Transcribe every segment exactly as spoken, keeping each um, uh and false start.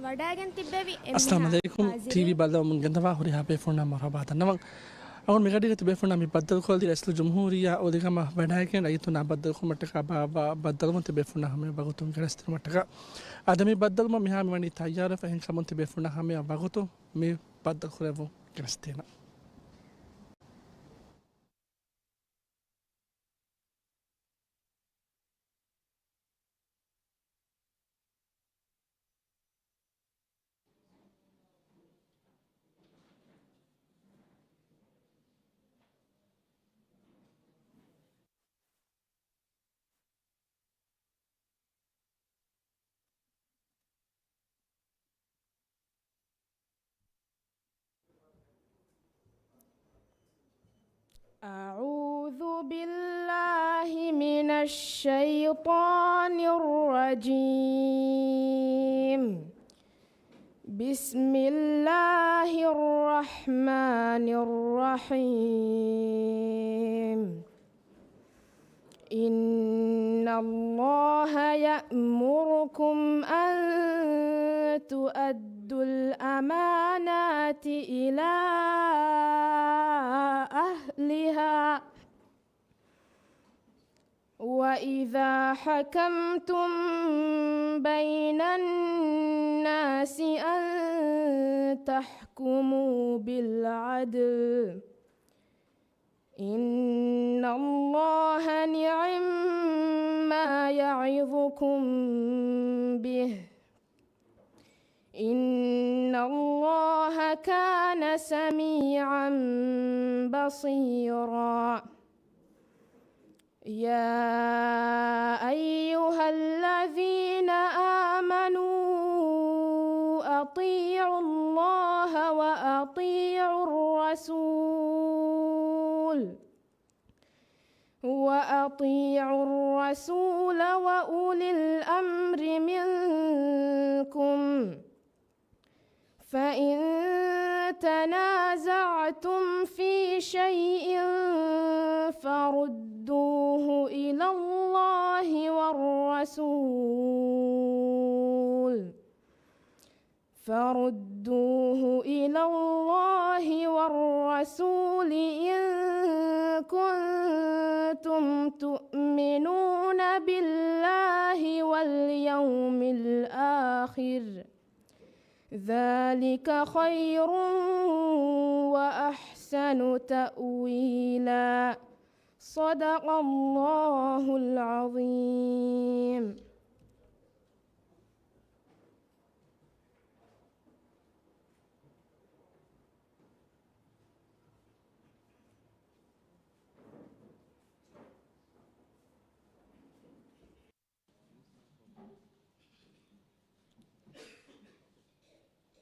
ވަޑައިގެން ތިއްބެވި އެންމެހާ އައްސަލާމު ޢަލައިކުމް. ހާޒިރީން. ޓީވީ ބައްލަވަމުން ގެންދަވާ ހުރިހާ ބޭފުޅުންނަށް މަރުޙަބާ ދަންނަވަން. އަޅުގަނޑު މިގަޑީގަ ތިބޭފުޅުންނާ މި ބައްދަލުކޮށްލި ރައީސުލްޖުމްހޫރިއްޔާ އޮލިގަމާ ވަޑައިގެން ރައްޔިތުންނާ ބައްދަލުކުރުމަށްޓަކާ ބާއްވާ ބައްދަލުވުން ތިބޭފުޅުންނާ ހަމަޔަށް ވަގުތުން ގެނެސްދިނުމަށްޓަކާ. އަދި މި ބައްދަލުވުމަށް މިހާ މިވަނީ ތައްޔާރުވެފަ. އެހެންކަމުން ތިބޭފުޅުންނާ ހަމަޔަށް ވަގުތުން މި ބައްދަލުކުރެއްވުން ގެނެސްދޭނަން. أعوذ بالله من الشيطان الرجيم. بسم الله الرحمن الرحيم. إن الله يأمركم أن تؤدوا الأمانات إلى أهلها وإذا حكمتم بين الناس أن تحكموا بالعدل إن الله نعما يعظكم به إن الله كان سميعا بصيرا. يا أيها الذين آمنوا أطيعوا الله وأطيعوا الرسول، وأطيعوا الرسول وأولي الأمر منكم، فإن تنازعتم في شيء فردوه إلى الله والرسول، فردوه إلى الله والرسول إن كنتم تؤمنون بالله واليوم الآخر، ذلك خير وأحسن تأويلا. صدق الله العظيم.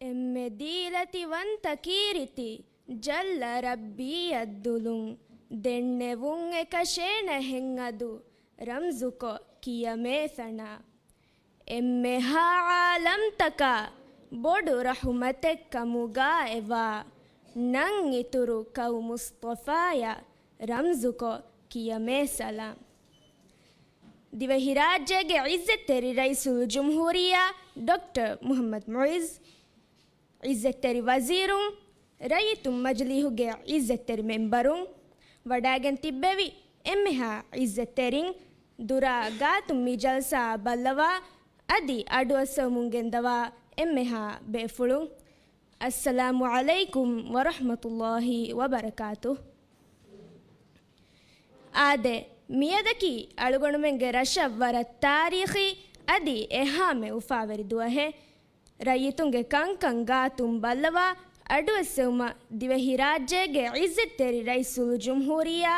އެންމެ ދީލަތިވަންތަ ކީރިތި ޖައްލަ ރައްބީ އައްދުލުން ދެންނެވުން އެކަށޭނަ ހެންއަދު ރަމްޒުކޮށް ކިޔަމޭ ސަނާ. އެންމެހާ ޢާލަމްތަކަށް ބޮޑު ރަޙުމަތެއް ކަމުގާ އެވާ ނަން އިތުރު ކައު މުޞްޠަފާޔަށް ރަމްޒުކޮށް ކިޔަމޭ ސަލާމް. ދިވެހިރާއްޖޭގެ ޢިއްޒަތްތެރި ރައީސުލްޖުމްހޫރިއްޔާ ޑޮކްޓަރ މުޙައްމަދު މުޢިއްޒު، ޢިއްޒަތްތެރި ވަޒީރުން، ރައްޔިތުން މަޖިލީހުގެ ޢިއްޒަތްތެރި މެންބަރުން، ވަޑައިގެން ތިއްބެވި އެންމެހާ ޢިއްޒަތްތެރިން، ދުރާ ގާތުން މި ޖަލްސާއަށް ބައްލަވާ އަދި އަޑުއައްސަވަމުން ގެންދަވާ އެންމެހާ ބޭފުޅުން، އައްސަލާމު ޢަލައިކުމް ވަރަޙްމަތުﷲ ވަބަރަކާތުހު. އާދެ، މިއަދަކީ އަޅުގަނޑުމެންގެ ރަށަށް ވަރަށް ތާރީޚީ އަދި އެހާމެ އުފާވެރި ދުވަހެއް. ރައްޔިތުންގެ ކަންކަން ގާތުން ބައްލަވާ އަޑުއައްސެވުމަށް ދިވެހިރާއްޖޭގެ ޢިއްޒަތްތެރި ރައީސުލްޖުމްހޫރިއްޔާ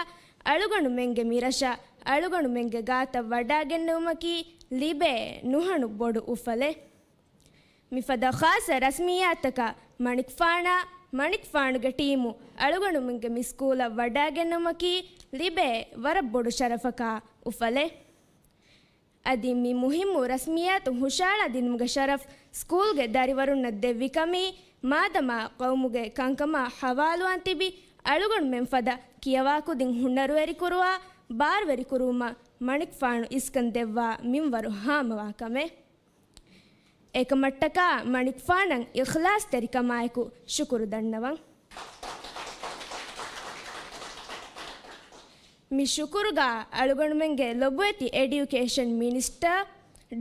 އަޅުގަނޑުމެންގެ މިރަށަށް އަޅުގަނޑުމެންގެ ގާތަށް ވަޑައިގެންނެވުމަކީ ލިބޭ ނުހަނު ބޮޑު އުފަލެއް. މިފަދަ ޚާއްޞަ ރަސްމިއްޔާތަކަށް މަނިކުފާނާ، މަނިކުފާނުގެ ޓީމު އަޅުގަނޑުމެންގެ މި ސްކޫލަށް ވަޑައިގެންނެވުމަކީ ލިބޭ ވަރަށް ބޮޑު ޝަރަފަކާ އުފަލެއް. އަދި މި މުހިއްމު ރަސްމިއްޔާތު ހުށައަޅާދިނުމުގެ ޝަރަފް ސްކޫލްގެ ދަރިވަރުންނަށް ދެއްވި ކަމީ، މާދަމާ ޤައުމުގެ ކަންކަމާ ޙަވާލުވާން ތިބި އަޅުގަނޑުމެން ފަދަ ކިޔަވާ ކުދިން ހުނަރުވެރިކުރުވާ، ބާރުވެރިކުރުވުމަށް މަނިކުފާނު އިސްކަން ދެއްވާ މިންވަރު ހާމަވާ ކަމެއް. އެކަމަށްޓަކާ މަނިކުފާނަށް އިޚްލާޞްތެރިކަމާއެކު ޝުކުރު ދަންނަވަން. މި ޝުކުރުގަ އަޅުގަނޑުމެންގެ ލޮބުވެތި އެޑިއުކޭޝަން މިނިސްޓަރ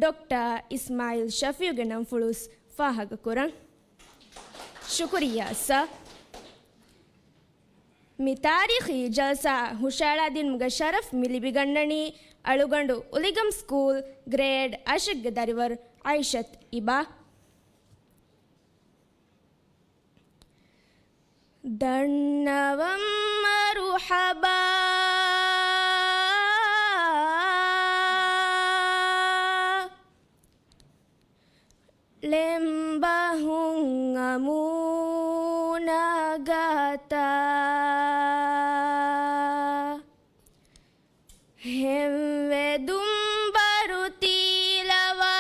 ޑޮކްޓަރ އިސްމާއީލް ޝަފީޢުގެ ނަންފުޅުވެސް ފާހަގަކުރަން. ޝުކުރިއްޔާ ސާ. މި ތާރީޚީ ޖަލްސާ ހުށައަޅާދިނުމުގެ ޝަރަފް މި ލިބިގަންނަނީ އަޅުގަނޑު އުލިގަމް ސްކޫލް ގްރޭޑް އަށެއްގެ ދަރިވަރު އައިޝަތު އިބާ. ދަންނަވަން މަރުޙަބާ. ޅެންބަހުން އަމޫނާ ގާތާ. ހެންވެ ދުންބަރު ތީލަވާ.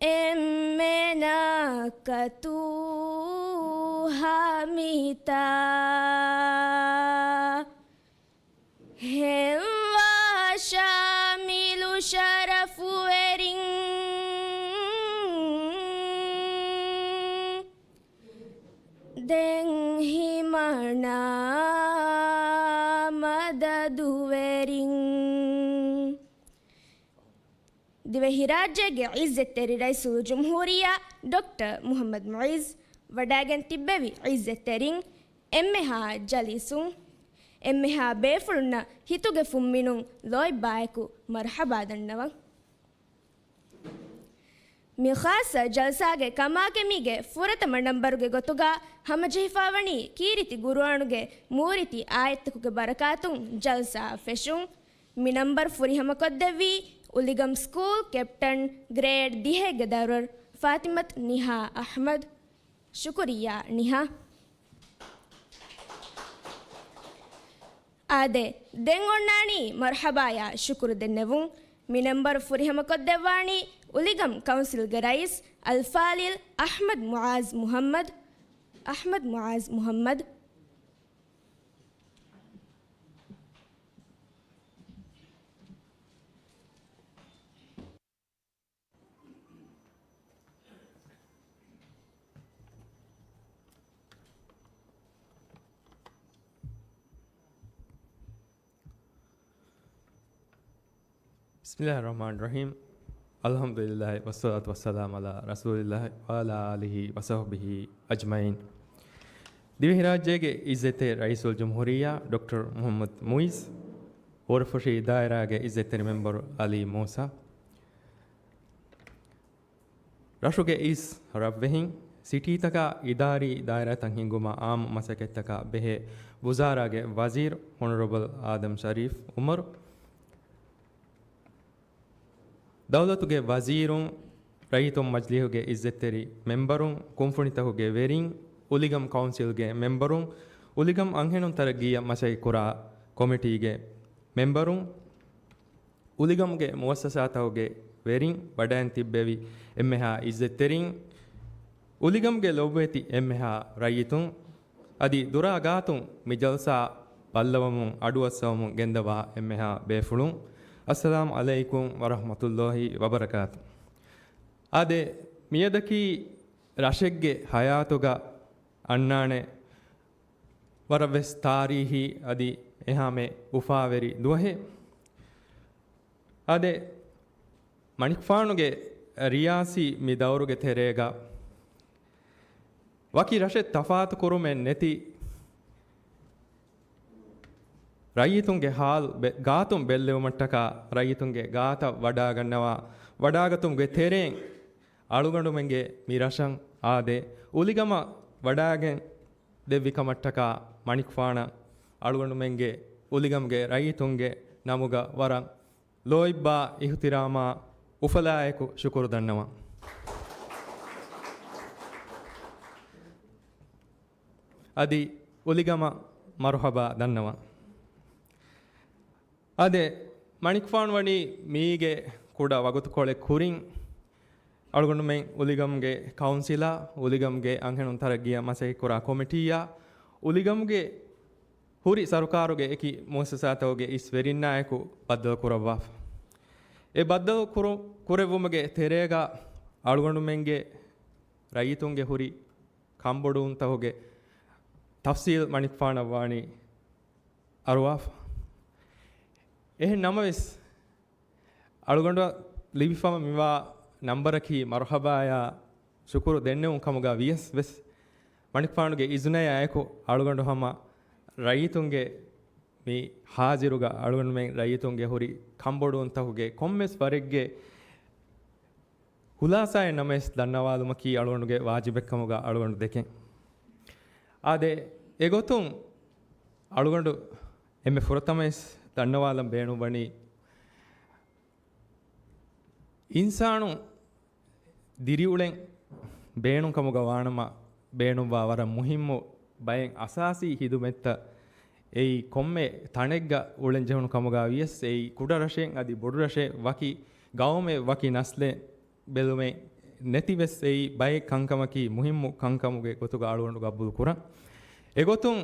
އެންމެނާ ކަތޫ ހަމިތާ. ހެންވާ ޝާމިލު ޝަރަފުވެރިން. ދެން ހިމަނާ މަދަދުވެރިން. ދިވެހިރާއްޖޭގެ ޢިއްޒަތްތެރި ރައީސުލްޖުމްހޫރިއްޔާ ޑޮކްޓަރ މުޙައްމަދު މުޢިއްޒު ވަޑައިގެން ތިއްބެވި ޢިއްޒަތްތެރިން، އެންމެހާ ޖަލީސުން، އެންމެހާ ބޭފުޅުންނަށް ހިތުގެ ފުންމިނުން ލޯތްބާއެކު މަރުޙަބާ ދަންނަވަން. މި ޚާއްޞަ ޖަލްސާގެ ކަމާކެމީގެ ފުރަތަމަ ނަންބަރުގެ ގޮތުގަ ހަމަޖެހިފައިވަނީ ކީރިތި ޤުރުއާނުގެ މޫރިތި އާޔަތްތަކުގެ ބަރަކާތުން ޖަލްސާ ފެށުން. މި ނަންބަރު ފުރިހަމަކޮށްދެއްވީ އުލިގަމް ސްކޫލް ކެޕްޓަން ގްރޭޑް ދިހައެއްގެ ދަރިވަރު ފާތިމަތު ނިހާ އަޙްމަދު. ޝުކުރިއްޔާ ނިހާ. އާދެ، ދެން އޮންނާނީ މަރުޙަބާޔާ ޝުކުރު ދެންނެވުން. މި ނަންބަރު ފުރިހަމަކޮށްދެއްވާނީ އުލިގަމް ކައުންސިލްގެ ރައީސް އަލްފާޟިލް އަޙްމަދު މުޢާޒް މުޙައްމަދު. އަޙްމަދު މުޢާޒް މުޙައްމަދު. بسم الله الرحمن الرحيم. الحمد لله والصلاة والسلام على رسول الله وعلى آله وصحبه أجمعين. ދިވެހިރާއްޖޭގެ ޢިއްޒަތްތެރި ރައީސުލްޖުމްހޫރިއްޔާ ޑޮކްޓަރ މުޙައްމަދު މުޢިއްޒު، ހުރިފުށި ދާއިރާގެ ޢިއްޒަތްތެރި މެންބަރު ޢަލީ މޫސާ، ރަށުގެ އިސް ރަށްވެހިން، ސިޓީތަކާ އިދާރީ ދާއިރާތައް ހިންގުމަށް އާއްމު މަސައްކަތްތަކާ ބެހޭ ވުޒާރާގެ ވަޒީރު ހޮނަރަބަލް އާދަމް ޝަރީފް އުމަރު، ދައުލަތުގެ ވަޒީރުން، ރައްޔިތުން މަޖިލީހުގެ ޢިއްޒަތްތެރި މެންބަރުން، ކުންފުނިތަކުގެ ވެރިން، އުލިގަމް ކައުންސިލްގެ މެންބަރުން، އުލިގަމް އަންހެނުން ތަރައްގީއަށް މަސައްކަތްކުރާ ކޮމިޓީގެ މެންބަރުން، އުލިގަމުގެ މުއައްސަސާތަކުގެ ވެރިން، ވަޑައިން ތިއްބެވި އެންމެހާ ޢިއްޒަތްތެރިން، އުލިގަމުގެ ލޮބުވެތި އެންމެހާ ރައްޔިތުން، އަދި ދުރާ ގާތުން މި ޖަލްސާ ބައްލަވަމުން އަޑުއައްސަވަމުން ގެންދަވާ އެންމެހާ ބޭފުޅުން، އައްސަލާމް ޢަލައިކުމް ވަރަޙްމަތުﷲި ވަބަރަކާތު. އާދެ، މިއަދަކީ ރަށެއްގެ ޙަޔާތުގަ އަންނާނެ ވަރަށްވެސް ތާރީހީ އަދި އެހާމެ އުފާވެރި ދުވަހެއް. އާދެ، މަނިކުފާނުގެ ރިޔާސީ މި ދައުރުގެ ތެރޭގަ ވަކި ރަށެއް ތަފާތު ކުރުމެއް ނެތި، ރައްޔިތުންގެ ހާލު ބެ-، ގާތުން ބެއްލެވުމަށްޓަކާ ރައްޔިތުންގެ ގާތަށް ވަޑާގަންނަވާ، ވަޑާގަތުމުގެ ތެރެއިން އަޅުގަނޑުމެންގެ މި ރަށަށް އާދެ، އުލިގަމަށް ވަޑާގެން ދެއްވި ކަމަށްޓަކާ މަނިކުފާނަށް އަޅުގަނޑުމެންގެ އުލިގަމުގެ ރައްޔިތުންގެ ނަމުގަ ވަރަށް ލޯތްބާ އިޙްތިރާމާ އުފަލާއެކު ޝުކުރު ދަންނަވަން. އަދި އުލިގަމަށް މަރުޙަބާ ދަންނަވަން. އާދެ، މަނިކުފާނު ވަނީ މީގެ ކުޑަ ވަގުތުކޮޅެއް ކުރިން އަޅުގަނޑުމެން އުލިގަމުގެ ކައުންސިލާ، އުލިގަމުގެ އަންހެނުން ތަރައްގީއަށް މަސައްކަތްކުރާ ކޮމިޓީއާ، އުލިގަމުގެ ހުރި ސަރުކާރުގެ އެކި މުއައްސަސާތަކުގެ އިސް ވެރިންނާއެކު ބައްދަލު ކުރައްވާފަ. އެ ބައްދަލު ކުރު-، ކުރެއްވުމުގެ ތެރޭގަ އަޅުގަނޑުމެންގެ ރައްޔިތުންގެ ހުރި ކަންބޮޑުވުންތަކުގެ ތަފްސީލް މަނިކުފާނަށް ވާނީ އަރުވާފަ. އެހެން ނަމަވެސް، އަޅުގަނޑަށް ލިބިފަ މިވާ ނަންބަރަކީ މަރުހަބާޔާ ޝުކުރު ދެންނެވުން ކަމުގަ ވިޔަސް ވެސް، މަނިކުފާނުގެ އިޒުނަޔާ އެކު އަޅުގަނޑު ހަމަ ރައްޔިތުންގެ މި ހާޒިރުގަ އަޅުގަނޑުމެން ރައްޔިތުންގެ ހުރި ކަންބޮޑުވުންތަކުގެ ކޮންމެސް ވަރެއްގެ ހުލާސާއެއް ނަމަވެސް ދަންނަވާލުމަކީ އަޅުގަނޑުގެ ވާޖިބެއްކަމުގަ އަޅުގަނޑު ދެކެން. އާދެ، އެގޮތުން އަޅުގަނޑު އެންމެ ފުރަތަމަވެސް ދަންނަވާލަން ބޭނުންވަނީ، އިންސާނު ދިރިއުޅެން ބޭނުންކަމުގަ ވާނަމަ، ބޭނުންވާ ވަރަށް މުހިއްމު ބައެއް އަސާސީ ހިދުމަތްތައް އެއީ ކޮންމެ ތަނެއްގަ އުޅެން ޖެހުނު ކަމުގަ ވިޔަސް، އެއީ ކުޑަ ރަށެއް އަދި ބޮޑު ރަށެއް، ވަކި ގައުމެއް ވަކި ނަސްލެއް ބެލުމެއް ނެތިވެސް، އެއީ ބައެއް ކަންކަމަކީ މުހިއްމު ކަންކަމުގެ ގޮތުގަ އަޅުގަނޑު ގަބޫލު ކުރަން. އެގޮތުން،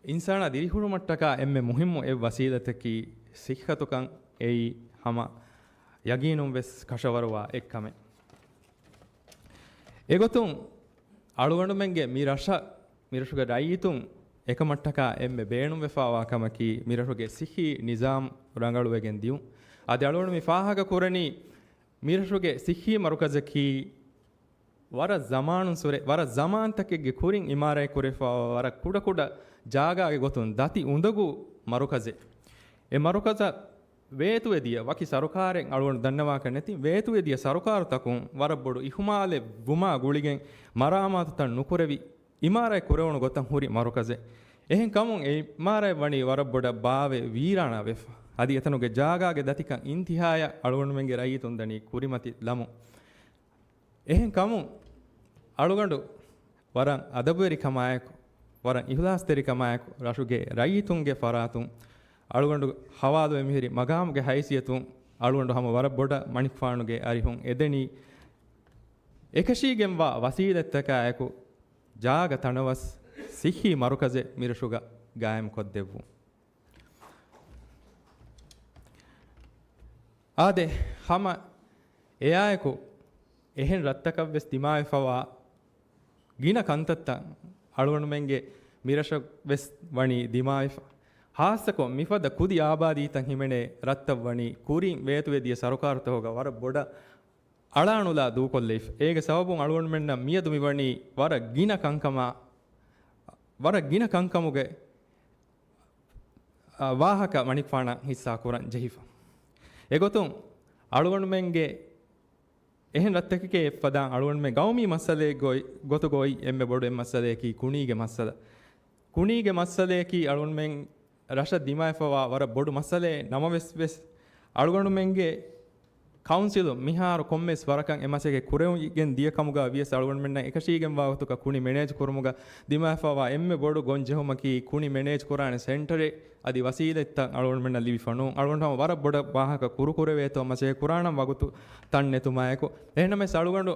އިންސާނާ ދިރިހުރުމަށްޓަކާ އެންމެ މުހިއްމު އެއް ވަސީލަތަކީ ސިއްހަތުކަން އެއީ ހަމަ ޔަގީނުން ވެސް ކަށަވަރުވާ އެއްކަމެއް. އެގޮތުން އަޅުގަނޑުމެންގެ މި ރަށަށް، މިރަށުގެ ރައްޔިތުން އެކަމަށްޓަކާ އެންމެ ބޭނުންވެފާވާ ކަމަކީ މިރަށުގެ ސިއްހީ ނިޒާމް ރަނގަޅުވެގެން ދިޔުން. އަދި އަޅުގަނޑު މި ފާހަގަ ކުރަނީ މިރަށުގެ ސިއްހީ މަރުކަޒަކީ ވަރަށް ޒަމާނުން ސުރެ، ވަރަށް ޒަމާންތަކެއްގެ ކުރިން އިމާރާތް ކުރެފައިވާ ވަރަށް ކުޑަކުޑަ ޖާގާގެ ގޮތުން ދަތި އުނދަގޫ މަރުކަޒެއް. އެ މަރުކަޒަށް ވޭތުވެދިޔަ ވަކި ސަރުކާރެއް އަޅުގަނޑު ދަންނަވާކަށް ނެތި، ވޭތުވެދިޔަ ސަރުކާރުތަކުން ވަރަށް ބޮޑު އިހުމާލެއް ވުމާ ގުޅިގެން މަރާމާތުތައް ނުކުރެވި، އިމާރާތް ކުރެވުނު ގޮތަށް ހުރި މަރުކަޒެއް. އެހެން ކަމުން އެ އިމާރާތް ވަނީ ވަރަށް ބޮޑަށް ބާވެ ވީރާނާ ވެފަ. އަދި އެތަނުގެ ޖާގާގެ ދަތިކަން އިންތިހާޔަށް އަޅުގަނޑުމެންގެ ރައްޔިތުން ދަނީ ކުރިމަތި ލަމުން. އެހެން ކަމުން އަޅުގަނޑު ވަރަށް އަދަބުވެރިކަމާއެކު، ވަރަށް އިހުލާސްތެރިކަމާއެކު، ރަށުގެ ރައްޔިތުންގެ ފަރާތުން އަޅުގަނޑު ހަވާލުވެ މިހިރި މަގާމުގެ ހައިސިއްޔަތުން އަޅުގަނޑު ހަމަ ވަރަށް ބޮޑަށް މަނިކުފާނުގެ އަރިހުން އެދެނީ، އެކަށީގެންވާ ވަސީލަތްތަކާއެކު ޖާގަ ތަނަވަސް ސިއްހީ މަރުކަޒެއް މިރަށުގަ ގާއިމްކޮށްދެއްވުން. އާދެ، ހަމަ އެއާއެކު އެހެން ރަށްތަކަށްވެސް ދިމާވެފަވާ ގިނަ ކަންތައްތައް އަޅުގަނޑުމެންގެ މިރަށަށްވެސް ވަނީ ދިމާވެފަ. ހާއްސަކޮށް މިފަދަ ކުދި އާބާދީތައް ހިމެނޭ ރަށްތައް ވަނީ ކުރިން ވޭތުވެދިޔަ ސަރުކާރުތަކުގަ ވަރަށް ބޮޑަށް އަޅާނުލާ ދޫކޮށްލެވިފަ. އޭގެ ސަބަބުން އަޅުގަނޑުމެންނަށް މިއަދު މިވަނީ ވަރަށް ގިނަ ކަންކަމާ، ވަރަށް ގިނަ ކަންކަމުގެ، އާ، ވާހަކަ މަނިކުފާނަށް ހިއްސާ ކުރަން ޖެހިފަ. އެގޮތުން އަޅުގަނޑުމެންގެ އެހެން ރަށްތަކެކޭ އެއްފަދައިން އަޅުގަނޑުމެން ގައުމީ މައްސަލައެއް ގޮތް، ގޮތުގައި އެންމެ ބޮޑު އެއް މައްސަލައަކީ ކުނީގެ މައްސަލަ. ކުނީގެ މައްސަލައަކީ އަޅުގަނޑުމެން ރަށަށް ދިމާވެފަވާ ވަރަށް ބޮޑު މައްސަލައެއް ނަމަވެސް ވެސް، އަޅުގަނޑުމެންގެ ކައުންސިލުން މިހާރު ކޮންމެސް ވަރަކަށް އެ މަސައްކަތް ކުރެވިގެން ދިޔަ ކަމުގަ ވިޔަސް އަޅުގަނޑުމެންނަށް އެކަށީގެންވާ ގޮތުގަ ކުނި މެނޭޖް ކުރުމުގަ ދިމާވެފަވާ އެންމެ ބޮޑު ގޮންޖެހުމަކީ ކުނި މެނޭޖް ކުރާނެ ސެންޓަރެއް އަދި ވަސީލަތްތައް އަޅުގަނޑުމެންނަށް ލިބިފަ ނޫން. އަޅުގަނޑު ހަމަ ވަރަށް ބޮޑަށް ވާހަކަ ކުރު ކުރެވޭތޯ މަސައްކަތް ކުރާނަން ވަގުތު ތަން ނެތުމާއެކު. އެހެންނަމަވެސް އަޅުގަނޑު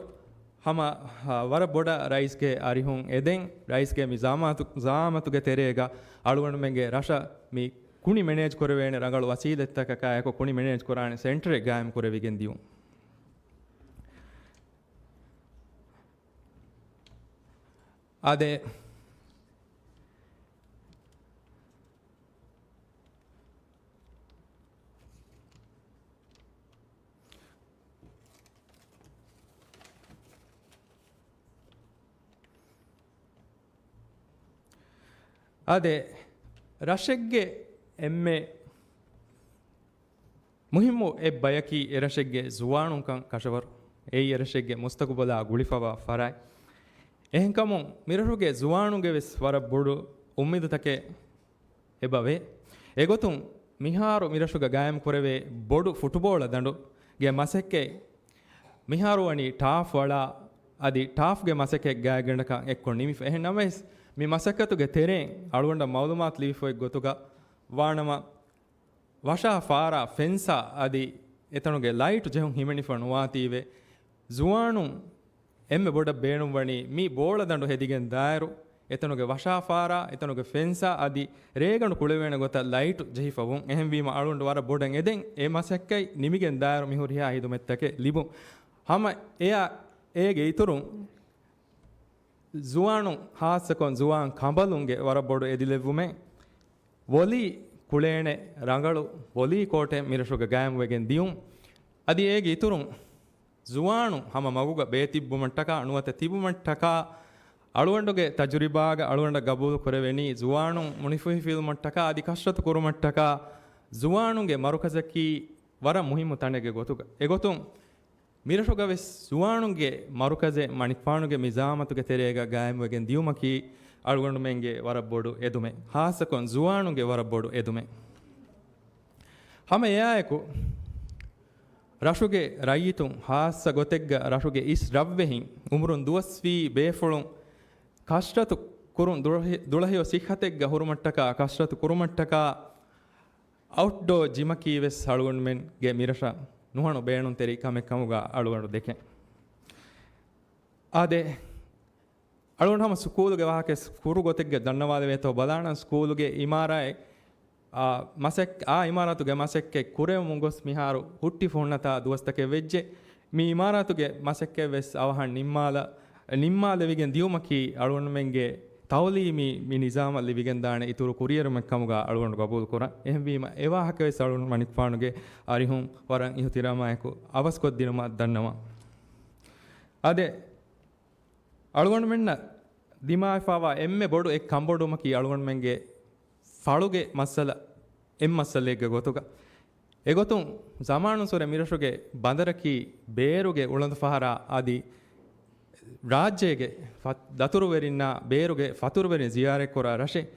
ހަމަ، އާ، ވަރަށް ބޮޑަށް ރައީސްގެ އަރިހުން އެދެން، ރައީސްގެ މި ޒައާމާތު، ޒައާމާތުގެ ތެރޭގަ އަޅުގަނޑުމެންގެ ރަށަށް މި ކުނި މެނޭޖް ކުރެވޭނެ ރަނގަޅު ވަސީލަތްތަކަކާއެކު ކުނި މެނޭޖް ކުރާނެ ސެންޓަރެއް ގާއިމް ކުރެވިގެން ދިޔުން. އާދެ، އާދެ، ރަށެއްގެ އެންމެ މުހިއްމު އެއް ބަޔަކީ އެރަށެއްގެ ޒުވާނުންކަން ކަށަވަރު. އެއީ އެރަށެއްގެ މުސްތަގުބަލާ ގުޅިފަވާ ފަރާތް. އެހެންކަމުން މިރަށުގެ ޒުވާނުންގެ ވެސް ވަރަށް ބޮޑު އުއްމީދުތަކެއް އެބަވޭ. އެގޮތުން މިހާރު މިރަށުގަ ގާއިމް ކުރެވޭ ބޮޑު ފުޓުބޯޅަ ދަނޑުގެ މަސައްކަތް މިހާރު ވަނީ ޓާފް އަޅާ އަދި ޓާފްގެ މަސައްކަތް ގާތްގަނޑަކަށް އެއްކޮށް ނިމިފަ. އެހެން ނަމަވެސް މި މަސައްކަތުގެ ތެރެއިން އަޅުގަނޑަށް މައުލޫމާތު ލިބިފައި ގޮތުގަ ވާނަމަ، ވަށާ ފާރާ ފެންސާ އަދި އެތަނުގެ ލައިޓު ޖެހުން ހިމެނިފަ ނުވާތީވެ، ޒުވާނުން އެންމެ ބޮޑަށް ބޭނުންވަނީ މި ބޯޅަދަނޑު ހެދިގެން ދާއިރު އެތަނުގެ ވަށާފާރާ، އެތަނުގެ ފެންސާ އަދި ރޭގަނޑު ކުޅެވޭނެ ގޮތަށް ލައިޓު ޖެހިފަ ވުން. އެހެންވީމަ އަޅުގަނޑު ވަރަށް ބޮޑަށް އެދެން އެ މަސައްކަތް ނިމިގެން ދާއިރު މި ހުރިހާ ހިދުމަތްތަކެއް ލިބުން. ހަމަ އެއާ އޭގެ އިތުރުން ޒުވާނުން، ހާއްސަކޮށް ޒުވާން ކަނބަލުންގެ ވަރަށް ބޮޑު އެދިލެއްވުމެއް، ވޮލީ ކުޅޭނެ ރަނގަޅު ވޮލީ ކޯޓެއް މިރަށުގަ ގާއިމުވެގެން ދިޔުން. އަދި އޭގެ އިތުރުން ޒުވާނުން ހަމަ މަގުގަ ބޭތިއްބުމަށްޓަކާ، ނުވަތަ ތިބުމަށްޓަކާ، އަޅުގަނޑުގެ ތަޖުރިބާގަ އަޅުގަނޑަށް ގަބޫލު ކުރެވެނީ، ޒުވާނުން މުނިފުހިފިލުމަށްޓަކާ އަދި ކަށްރަތު ކުރުމަށްޓަކާ ޒުވާނުންގެ މަރުކަޒަކީ ވަރަށް މުހިއްމު ތަނެއްގެ ގޮތުގަ. އެގޮތުން މިރަށުގަ ވެސް ޒުވާނުންގެ މަރުކަޒެއް މަނިކުފާނުގެ މި ޒާމަތުގެ ތެރޭގަ ގާއިމުވެގެން ދިޔުމަކީ އަޅުގަނޑުމެންގެ ވަރަށް ބޮޑު އެދުމެއް. ހާއްސަކޮށް ޒުވާނުންގެ ވަރަށް ބޮޑު އެދުމެއް. ހަމަ އެއާއެކު، ރަށުގެ ރައްޔިތުން، ހާއްސަ ގޮތެއްގަ ރަށުގެ އިސް ރަށްވެހިން، އުމުރުން ދުވަސްވީ ބޭފުޅުން ކަށްރަތު ކުރުން ދުޅަހި-، ދުޅަހިޔޮ ސިއްހަތެއްގަ ހުރުމަށްޓަކާ، ކަށްރަތު ކުރުމަށްޓަކާ، އައުޓްޑޯ ޖިމަކީ ވެސް އަޅުގަނޑުމެންގެ މިރަށަށް ނުހަނު ބޭނުންތެރި ކަމެއް ކަމުގަ އަޅުގަނޑު ދެކެން. އާދެ، އަޅުގަނޑު ހަމަ ސުކޫލުގެ ވާހަކަ ކުރު ގޮތެއްގަ ދަންނަވާލެވޭތޯ ބަލާނަން. ސުކޫލުގެ އިމާރާތް، އާ، މަސައް-، އާ އިމާރާތުގެ މަސައްކަތް ކުރެވެމުން ގޮސް މިހާރު ހުއްޓި ފުހުންނަތާ ދުވަސްތަކެއް ވެއްޖެ. މި އިމާރާތުގެ މަސައްކަތް ވެސް އަވަހަށް ނިންމާލަ-، ނިންމާލެވިގެން ދިޔުމަކީ އަޅުގަނޑުމެންގެ ތައުލީމީ މި ނިޒާމަށް ލިބިގެންދާނެ އިތުރު ކުރިއެރުމެއް ކަމުގަ އަޅުގަނޑު ގަބޫލު ކުރަން. އެހެންވީމަ، އެ ވާހަކަ ވެސް އަޅުގަނޑު މަނިކުފާނުގެ އަރިހުން ވަރަށް އިހުތިރާމާއެކު އަވަސްކޮށްދިނުމަށް ދަންނަވަން. އާދެ، އަޅުގަނޑުމެންނަށް ދިމާވެފަވާ އެންމެ ބޮޑު އެއް ކަންބޮޑުވުމަކީ އަޅުގަނޑުމެންގެ ފަޅުގެ މައްސަލަ އެއް މައްސަލައެއްގެ ގޮތުގަ. އެގޮތުން ޒަމާނުންސުރެ މިރަށުގެ ބަނދަރަކީ ބޭރުގެ އުޅަނދު ފަހަރާ އަދި ރާއްޖޭގެ ފަ-، ދަތުރުވެރިންނާ ބޭރުގެ ފަތުރުވެރިން ޒިޔާރަތްކުރާ ރަށެއް.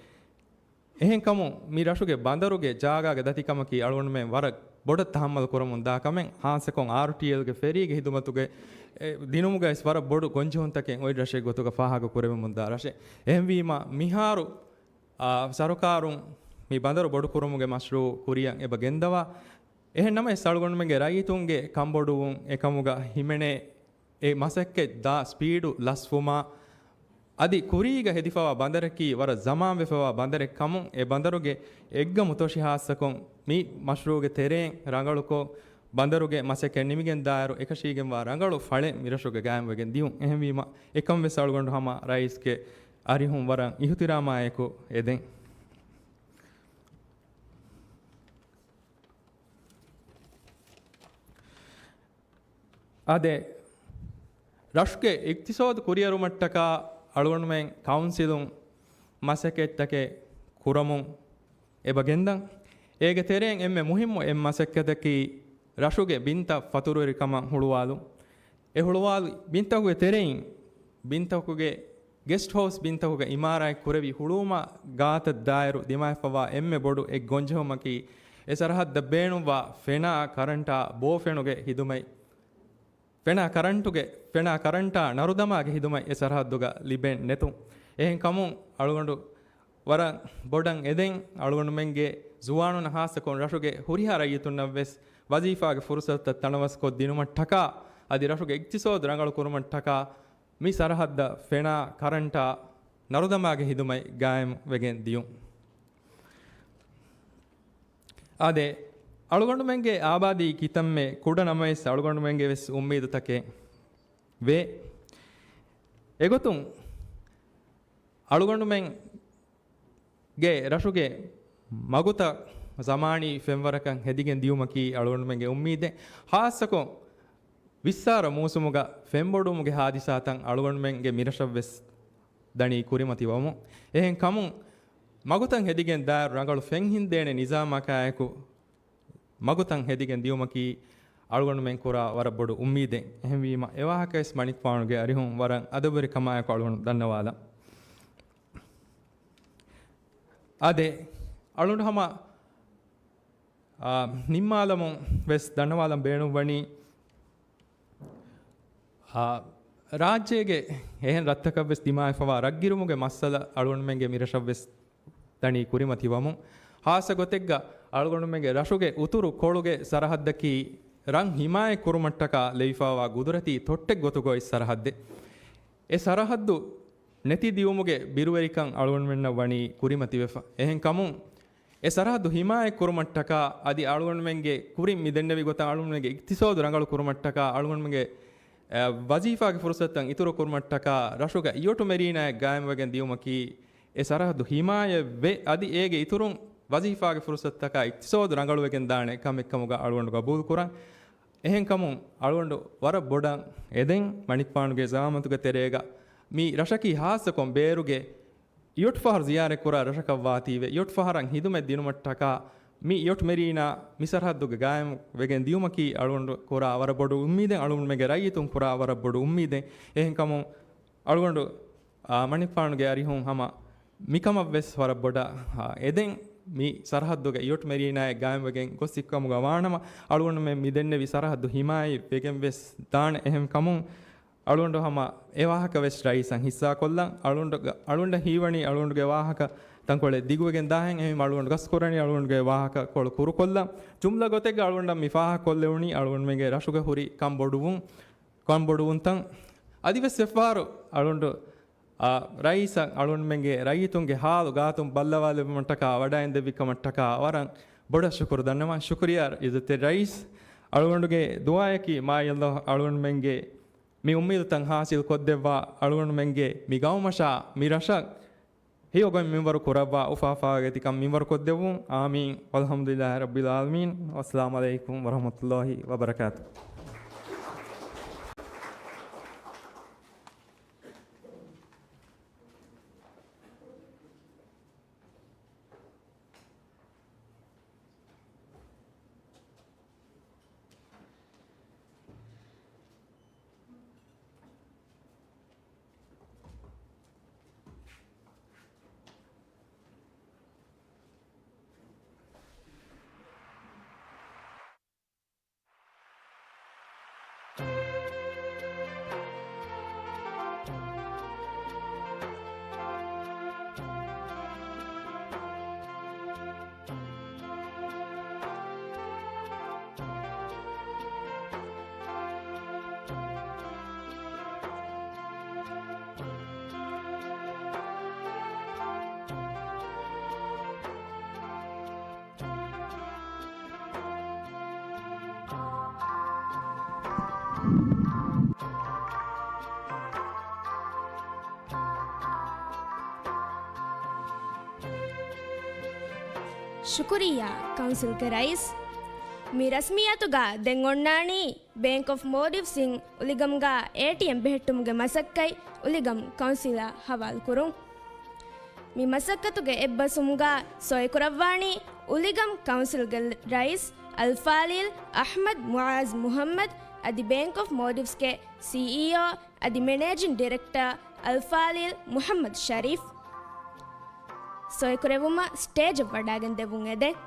އެހެންކަމުން މި ރަށުގެ ބަނދަރުގެ ޖާގާގެ ދަތިކަމަކީ އަޅުގަނޑުމެން ވަރަށް ބޮޑަށް ތަހައްމަލު ކުރަމުން ދާ ކަމެއް. ހާއްސަކޮށް އާރުޓީއެލްގެ ފެރީގެ ހިދުމަތުގެ، އެ، ދިނުމުގައި ވަރަށް ބޮޑު ގޮންޖެހުންތަކެއް އޮތް ރަށެއް ގޮތުގަ ފާހަގަ ކުރެވެމުން ދާ ރަށެއް. އެހެންވީމަ މިހާރު، އާ، ސަރުކާރުން މި ބަނދަރު ބޮޑުކުރުމުގެ މަޝްރޫއު ކުރިއަށް އެބަ ގެންދަވާ. އެހެން ނަމަވެސް އަޅުގަނޑުމެންގެ ރައްޔިތުންގެ ކަންބޮޑުވުން އެކަމުގަ ހިމެނޭ އެ މަސައްކަތް ދާ ސްޕީޑު ލަސްވުމާ، އަދި ކުރީގަ ހެދިފަވާ ބަނދަރަކީ ވަރަށް ޒަމާންވެފަވާ ބަނދަރެއް ކަމުން، އެ ބަނދަރުގެ އެއްގަމު ތޮށި ހާއްސަކޮށް މި މަޝްރޫގެ ތެރެއިން ރަނގަޅުކޮށް، ބަނދަރުގެ މަސައްކަތް ނިމިގެން ދާއިރު އެކަށީގެންވާ ރަނގަޅު ފަޅެއް މިރަށުގަ ގާއިމްވެގެން ދިޔުން. އެހެންވީމަ، އެކަން ވެސް އަޅުގަނޑު ހަމަ ރައީސްގެ އަރިހުން ވަރަށް އިހުތިރާމާއެކު އެދެން. އާދެ، ރަށުގެ އިޤްތިޞާދު ކުރިއެރުމަށްޓަކާ އަޅުގަނޑުމެން ކައުންސިލުން މަސައްކަތްތަކެއް ކުރަމުން އެބަ ގެންދަން. އޭގެ ތެރެއިން އެންމެ މުހިއްމު އެއް މަސައްކަތަކީ ރަށުގެ ބިންތައް ފަތުރުވެރިކަމަށް ހުޅުވާލުން. އެ ހުޅުވާލި ބިންތަކުގެ ތެރެއިން ބިންތަކުގެ ގެސްޓް ހައުސް ބިންތަކުގެ އިމާރާތް ކުރެވި ހުޅުވުމާ ގާތަށް ދާއިރު ދިމާވެފަވާ އެންމެ ބޮޑު އެއް ގޮންޖެހުމަކީ، އެ ސަރަހައްދަށް ބޭނުންވާ ފެނާ ކަރަންޓާ ބޯފެނުގެ ހިދުމަތް، ފެނާ ކަރަންޓުގެ، ފެނާ ކަރަންޓާ ނަރުދަމާގެ ހިދުމަތް އެ ސަރަހައްދުގަ ލިބެން ނެތުން. އެހެންކަމުން އަޅުގަނޑު ވަރަށް ބޮޑަށް އެދެން، އަޅުގަނޑުމެންގެ ޒުވާނުން ހާއްސަކޮށް ރަށުގެ ހުރިހާ ރައްޔިތުންނަށް ވެސް ވަޒީފާގެ ފުރުސަތުތައް ތަނަވަސްކޮށް ދިނުމަށްޓަކާ، އަދި ރަށުގެ އިޤްތިޞާދު ރަނގަޅު ކުރުމަށްޓަކާ، މި ސަރަހައްދަށް ފެނާ ކަރަންޓާ ނަރުދަމާގެ ހިދުމަތް ގާއިމް ވެގެން ދިޔުން. އާދެ، އަޅުގަނޑުމެންގެ އާބާދީ ކިތަންމެ ކުޑަ ނަމަވެސް، އަޅުގަނޑުމެންގެ ވެސް އުއްމީދުތަކެއް ވޭ. އެގޮތުން އަޅުގަނޑުމެން ގެ ރަށުގެ މަގުތައް ޒަމާނީ ފެންވަރަކަށް ހެދިގެން ދިޔުމަކީ އަޅުގަނޑުމެންގެ އުއްމީދެއް. ހާއްސަކޮށް ވިއްސާރަ މޫސުމުގަ ފެންބޮޑުވުމުގެ ހާދިސާތައް އަޅުގަނޑުމެންގެ މިރަށަށް ވެސް ދަނީ ކުރިމަތިވަމުން. އެހެން ކަމުން، މަގުތައް ހެދިގެން ދާއިރު ރަނގަޅު ފެން ހިންދޭނެ ނިޒާމަކާއެކު، މަގުތައް ހެދިގެން ދިޔުމަކީ އަޅުގަނޑުމެން ކުރާ ވަރަށް ބޮޑު އުއްމީދެއް. އެހެންވީމަ، އެވާހަކަވެސް މަނިކުފާނުގެ އަރިހުން ވަރަށް އަދަބުވެރިކަމާއެކު އަޅުގަނޑު ދަންނަވާލަން. އާދެ، އަޅުގަނޑު ހަމަ، އާ، ނިންމާލަމުން ވެސް ދަންނަވާލަން ބޭނުންވަނީ، އާ، ރާއްޖޭގެ އެހެން ރަށްތަކަށް ވެސް ދިމާވެފަވާ ރަށްގިރުމުގެ މައްސަލަ އަޅުގަނޑުމެންގެ މިރަށަށް ވެސް ދަނީ ކުރިމަތިވަމުން. ހާއްސަ ގޮތެއްގަ އަޅުގަނޑުމެންގެ ރަށުގެ އުތުރު ކޮޅުގެ ސަރަހައްދަކީ ރަށް ހިމާޔަތް ކުރުމަށްޓަކާ ލެވިފަވާ ގުދުރަތީ ތޮއްޓެއް ގޮތުގަ އޮތް ސަރަހައްދެއް. އެ ސަރަހައްދު ނެތި ދިއުމުގެ ބިރުވެރިކަން އަޅުގަނޑުމެންނަށް ވަނީ ކުރިމަތިވެފަ. އެހެންކަމުން، އެ ސަރަހައްދު ހިމާޔަތް ކުރުމަށްޓަކާ އަދި އަޅުގަނޑުމެންގެ ކުރިން މި ދެންނެވި ގޮތަށް އަޅުގަނޑުމެންގެ އިޤްތިޞާދު ރަނގަޅު ކުރުމަށްޓަކާ އަޅުގަނޑުމެންގެ، އެ، ވަޒީފާގެ ފުރުޞަތުތައް އިތުރު ކުރުމަށްޓަކާ ރަށުގަ އިޔޮޓު މެރީނާއެއް ގާއިމްވެގެން ދިއުމަކީ، އެ ސަރަހައްދު ހިމާޔަތްވެ، އަދި އޭގެ އިތުރުން ވަޒީފާގެ ފުރުޞަތުތަކާ އިޤްތިޞާދު ރަނގަޅުވެގެން ދާނެ ކަމެއްކަމުގަ އަޅުގަނޑު ގަބޫލުކުރަން. އެހެންކަމުން އަޅުގަނޑު ވަރަށް ބޮޑަށް އެދެން މަނިކުފާނުގެ ޒައާމަތުގެ ތެރޭގަ މި ރަށަކީ ހާއްސަކޮށް ބޭރުގެ އިޔޮޓް ފަހަރު ޒިޔާރަތްކުރާ ރަށަކަށްވާތީވެ، އިޔޮޓް ފަހަރަށް ހިދުމަތް ދިނުމަށްޓަކާ މި އިޔޮޓް މެރީނާ މި ސަރަހައްދުގެ ގާއިމްވެގެން ދިއުމަކީ އަޅުގަނޑު ކުރާ ވަރަށް ބޮޑު އުއްމީދެއް، އަޅުގަނޑުމެންގެ ރައްޔިތުން ކުރާ ވަރަށް ބޮޑު އުއްމީދެއް. އެހެންކަމުން އަޅުގަނޑު، އާ، މަނިކުފާނުގެ އަރިހުން ހަމަ މިކަމަށްވެސް ވަރަށް ބޮޑަށް، އާ، އެދެން މި ސަރަހައްދުގެ އިޔޮޓް މެރީނާއެއް ގާއިމްވެގެން ގޮސް ސިއްކަމުގަ ވާނަމަ، އަޅުގަނޑުމެން މި ދެންނެވި ސަރަހައްދު ހިމާޔަތްވެގެން ވެސް ދާނެ. އެހެންކަމުން އަޅުގަނޑު ހަމަ އެ ވާހަކަ ވެސް ރައީސަށް ހިއްސާކޮށްލަން. އަޅުގަނޑު، އަޅުގަނޑަށް ހީވަނީ އަޅުގަނޑުގެ ވާހަކަ ތަންކޮޅެއް ދިގުވެގެން ދާހެން. އެހެން އަޅުގަނޑު ގަސްކުރަނީ އަޅުގަނޑުގެ ވާހަކަ ކޮޅު ކުރުކޮށްލަން. ޖުމްލަ ގޮތެއްގަ އަޅުގަނޑަށް މި ފާހަގަކޮށްލެވުނީ އަޅުގަނޑުމެންގެ ރަށުގަ ހުރި ކަންބޮޑުވުން، ކަންބޮޑުވުންތައް. އަދިވެސް އެއްފަހަރު އަޅުގަނޑު، އާ، ރައީސަށް އަޅުގަނޑުމެންގެ ރައްޔިތުންގެ ހާލު ގާތުން ބައްލަވާލެއްވުމަށްޓަކާ ވަޑައިންދެއްވިކަމަށްޓަކާ ވަރަށް ބޮޑަށް ޝުކުރު ދަންނަވަން. ޝުކުރިއްޔާ ޢިއްޒަތްތެރި ރައީސް. އަޅުގަނޑުގެ ދުޢާއަކީ މާތް ﷲ އަޅުގަނޑުމެންގެ މި އުއްމީދުތައް ހާސިލް ކޮށްދެއްވާ، އަޅުގަނޑުމެންގެ މި ގައުމަށާ މި ރަށަށް ހެޔޮގޮތް މިންވަރު ކުރައްވާ، އުފާ އުފާވެގެން ތިކަން މިންވަރު ކޮށްދެއްވުން. އާމީން. ވަލްޙަމްދުލިއްލާހި ރައްބިލް ޢާލަމީން. ވައްސަލާމު ޢަލައިކުމް ވަރަޙްމަތުﷲި ވަބަރަކާތުހު. ޝުކުރިއްޔާ ކައުންސިލްގެ ރައީސް. މި ރަސްމިއްޔާތުގަ ދެން އޮންނާނީ ބޭންކް އޮފް މޯލްޑިވްސް އިން އުލިގަމްގަ އޭޓީއެމް ބެހެއްޓުމުގެ މަސައްކަތް އުލިގަމް ކައުންސިލަށް ހަވާލުކުރުން. މި މަސައްކަތުގެ އެއްބަސްވުމުގަ ސޮއިކުރައްވާނީ އުލިގަމް ކައުންސިލްގެ ރައީސް އަލްފާޟިލް އަޙްމަދު މުޢާޒް މުޙައްމަދު އަދި ބޭންކް އޮފް މޯލްޑިވްސްގެ ސީއީއޯ އަދި މެނޭޖިން ޑިރެކްޓަރ އަލްފާޟިލް މުޙައްމަދު ޝަރީފް. ސޮއިކުރެއްވުމަށް ސްޓޭޖަށް ވަޑައިގެން ދެއްވުން އެދެން.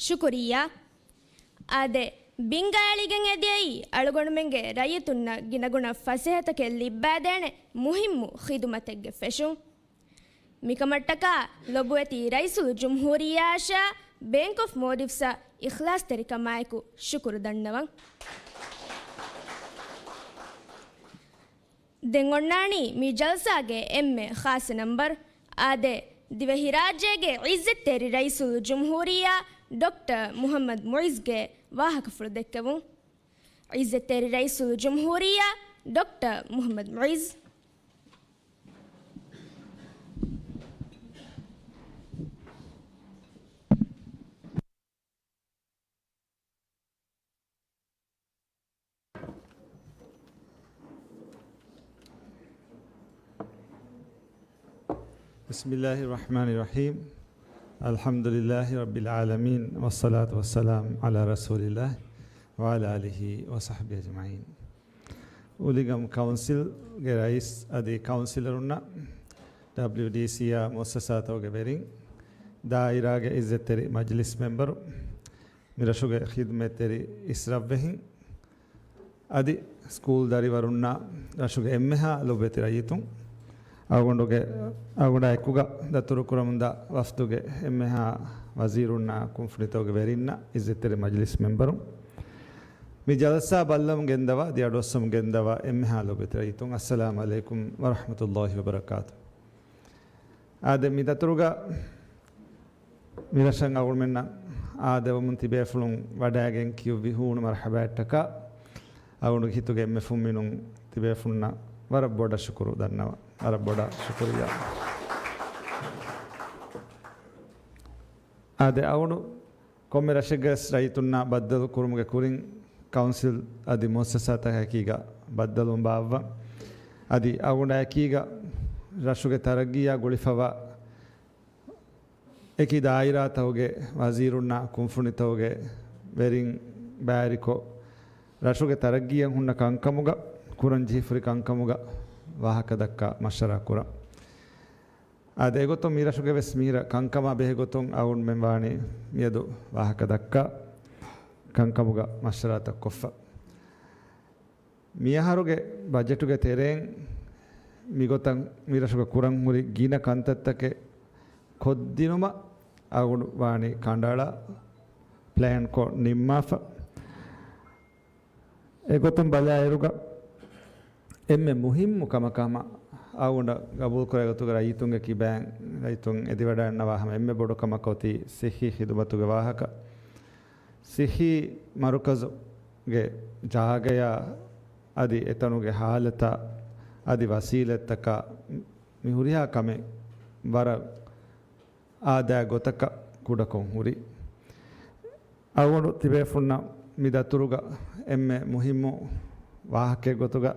ޝުކުރިއްޔާ. އާދެ، ބިންގައި އެޅިގެން އެދިޔައީ އަޅުގަނޑުމެންގެ ރައްޔިތުންނަށް ގިނަގުނަ ފަސޭހަތަކެއް ލިއްބާދޭނެ މުހިއްމު ޚިދުމަތެއްގެ ފެށުން. މިކަމަށްޓަކާ ލޮބުވެތި ރައީސުލްޖުމްހޫރިއްޔާއަށާ ބޭންކް އޮފް މޯލްޑިވްސްއަށް އިޚްލާޞްތެރިކަމާއެކު ޝުކުރު ދަންނަވަން. ދެން އޮންނާނީ މި ޖަލްސާގެ އެންމެ ޚާއްޞަ ނަންބަރު. އާދެ، ދިވެހިރާއްޖޭގެ ޢިއްޒަތްތެރި ރައީސުލްޖުމްހޫރިއްޔާ ޑޮކްޓަރ މުޙައްމަދު މުޢިއްޒުގެ ވާހަކަފުޅު ދެއްކެވުން. ޢިއްޒަތްތެރި ރައީސުލްޖުމްހޫރިއްޔާ ޑޮކްޓަރ މުޙައްމަދު މުޢިއްޒު. بسم الله الرحمن الرحيم. الحمد لله رب العالمين، والصلاة والسلام على رسول الله وعلى آله وصحبه أجمعين. އުލިގަނޑު ކައުންސިލްގެ ރައީސް އަދި ކައުންސިލަރުންނަށް، ޑަބްލިޔުޑީސީއާ މުއައްސަސާތަކުގެ ވެރިން، ދާއިރާގެ ޢިއްޒަތްތެރި މަޖިލިސް މެންބަރު، މިރަށުގެ ޚިދުމަތްތެރި އިސްރަށްވެހިން، އަދި ސްކޫލް ދަރިވަރުންނާ ރަށުގެ އެންމެހާ ލޮބުވެތި ރައްޔިތުން، އަޅުގަނޑުގެ، އަޅުގަނޑާ އެކުގަ ދަތުރުކުރަމުންދާ ވަފްދުގެ އެންމެހާ ވަޒީރުންނާ ކުންފުނިތަކުގެ ވެރިންނަށް، ޢިއްޒަތްތެރި މަޖިލިސް މެންބަރުން، މި ޖަލްސާ ބައްލަވަމުން ގެންދަވާ، ދި އަޑުއައްސަމުން ގެންދަވާ އެންމެހާ ލޮބުވެތި ރައްޔިތުން، އައްސަލާމު ޢަލައިކުމް ވަރަޙްމަތުﷲި ވަބަރަކާތު. އާދެ، މި ދަތުރުގަ މިރަށަށް އަޅުގަނޑުމެންނަށް އާދެވަމުން ތިބޭފުޅުން ވަޑައިގެން ކިޔުއްވި ހޫނު މަރްޙަބާއަށްޓަކާ، އަޅުގަނޑުގެ ހިތުގެ އެންމެ ފުންމިނުން ތިބޭފުޅުންނަށް ވަރަށް ބޮޑަށް ޝުކުރު ދަންނަވަން. ވަރަށް ބޮޑަށް ޝުކުރިއްޔާ. އާދެ، އަޅުގަނޑު ކޮންމެ ރަށެއްގަވެސް ރައްޔިތުންނާ ބައްދަލު ކުރުމުގެ ކުރިން، ކައުންސިލް އަދި މުއައްސަސާތަކާ އެކީގަ ބައްދަލުވުން ބާއްވަން. އަދި އަޅުގަނޑާ އެކީގަ ރަށުގެ ތަރައްގީއާ ގުޅިފަވާ އެކި ދާއިރާތަކުގެ ވަޒީރުންނާ ކުންފުނިތަކުގެ ވެރިން ބައިވެރިކޮށް، ރަށުގެ ތަރައްގީއަށް ހުންނަ ކަންކަމުގަ، ކުރަން ޖެހިފައި ހުރި ކަންކަމުގަ ވާހަކަ ދައްކާ މަޝްވަރާ ކުރަން. އާދެ، އެގޮތުން މިރަށުގެ ވެސް މިހިރަ ކަންކަމާ ބެހޭ ގޮތުން އަޅުގަނޑުމެން ވާނީ މިއަދު ވާހަކަ ދައްކާ ކަންކަމުގަ މަޝްވަރާތައް ކޮށްފަ. މިއަހަރުގެ ބަޖެޓުގެ ތެރެއިން މިގޮތަށް މިރަށުގަ ކުރަން ހުރި ގިނަ ކަންތައްތަކެއް ކޮށްދިނުމަށް އަޅުގަނޑު ވާނީ ކަނޑައަޅާ ޕްލޭންކޮށް ނިންމާފަ. އެގޮތުން ބަލާއިރުގަ އެންމެ މުހިއްމު ކަމަކަށް ހަމަ އަޅުގަނޑަށް ގަބޫލުކުރާ ގޮތުގަ ރައްޔިތުންގެ ކިބައިން ރައްޔިތުން އެދިވަޑައިގަންނަވާ ހަމަ އެންމެ ބޮޑު ކަމަކަށް އޮތީ ޞިއްޙީ ޚިދުމަތުގެ ވާހަކަ. ޞިއްޙީ މަރުކަޒުގެ ޖާގަޔާ އަދި އެތަނުގެ ޙާލަތާ އަދި ވަސީލަތްތަކާ މި ހުރިހާ ކަމެއް ވަރަށް އާދައިގެ ގޮތަކަށް ކުޑަކޮށް ހުރި. އަޅުގަނޑު ތިބޭފުންނަށް މި ދަތުރުގަ އެންމެ މުހިއްމު ވާހަކައެއް ގޮތުގަ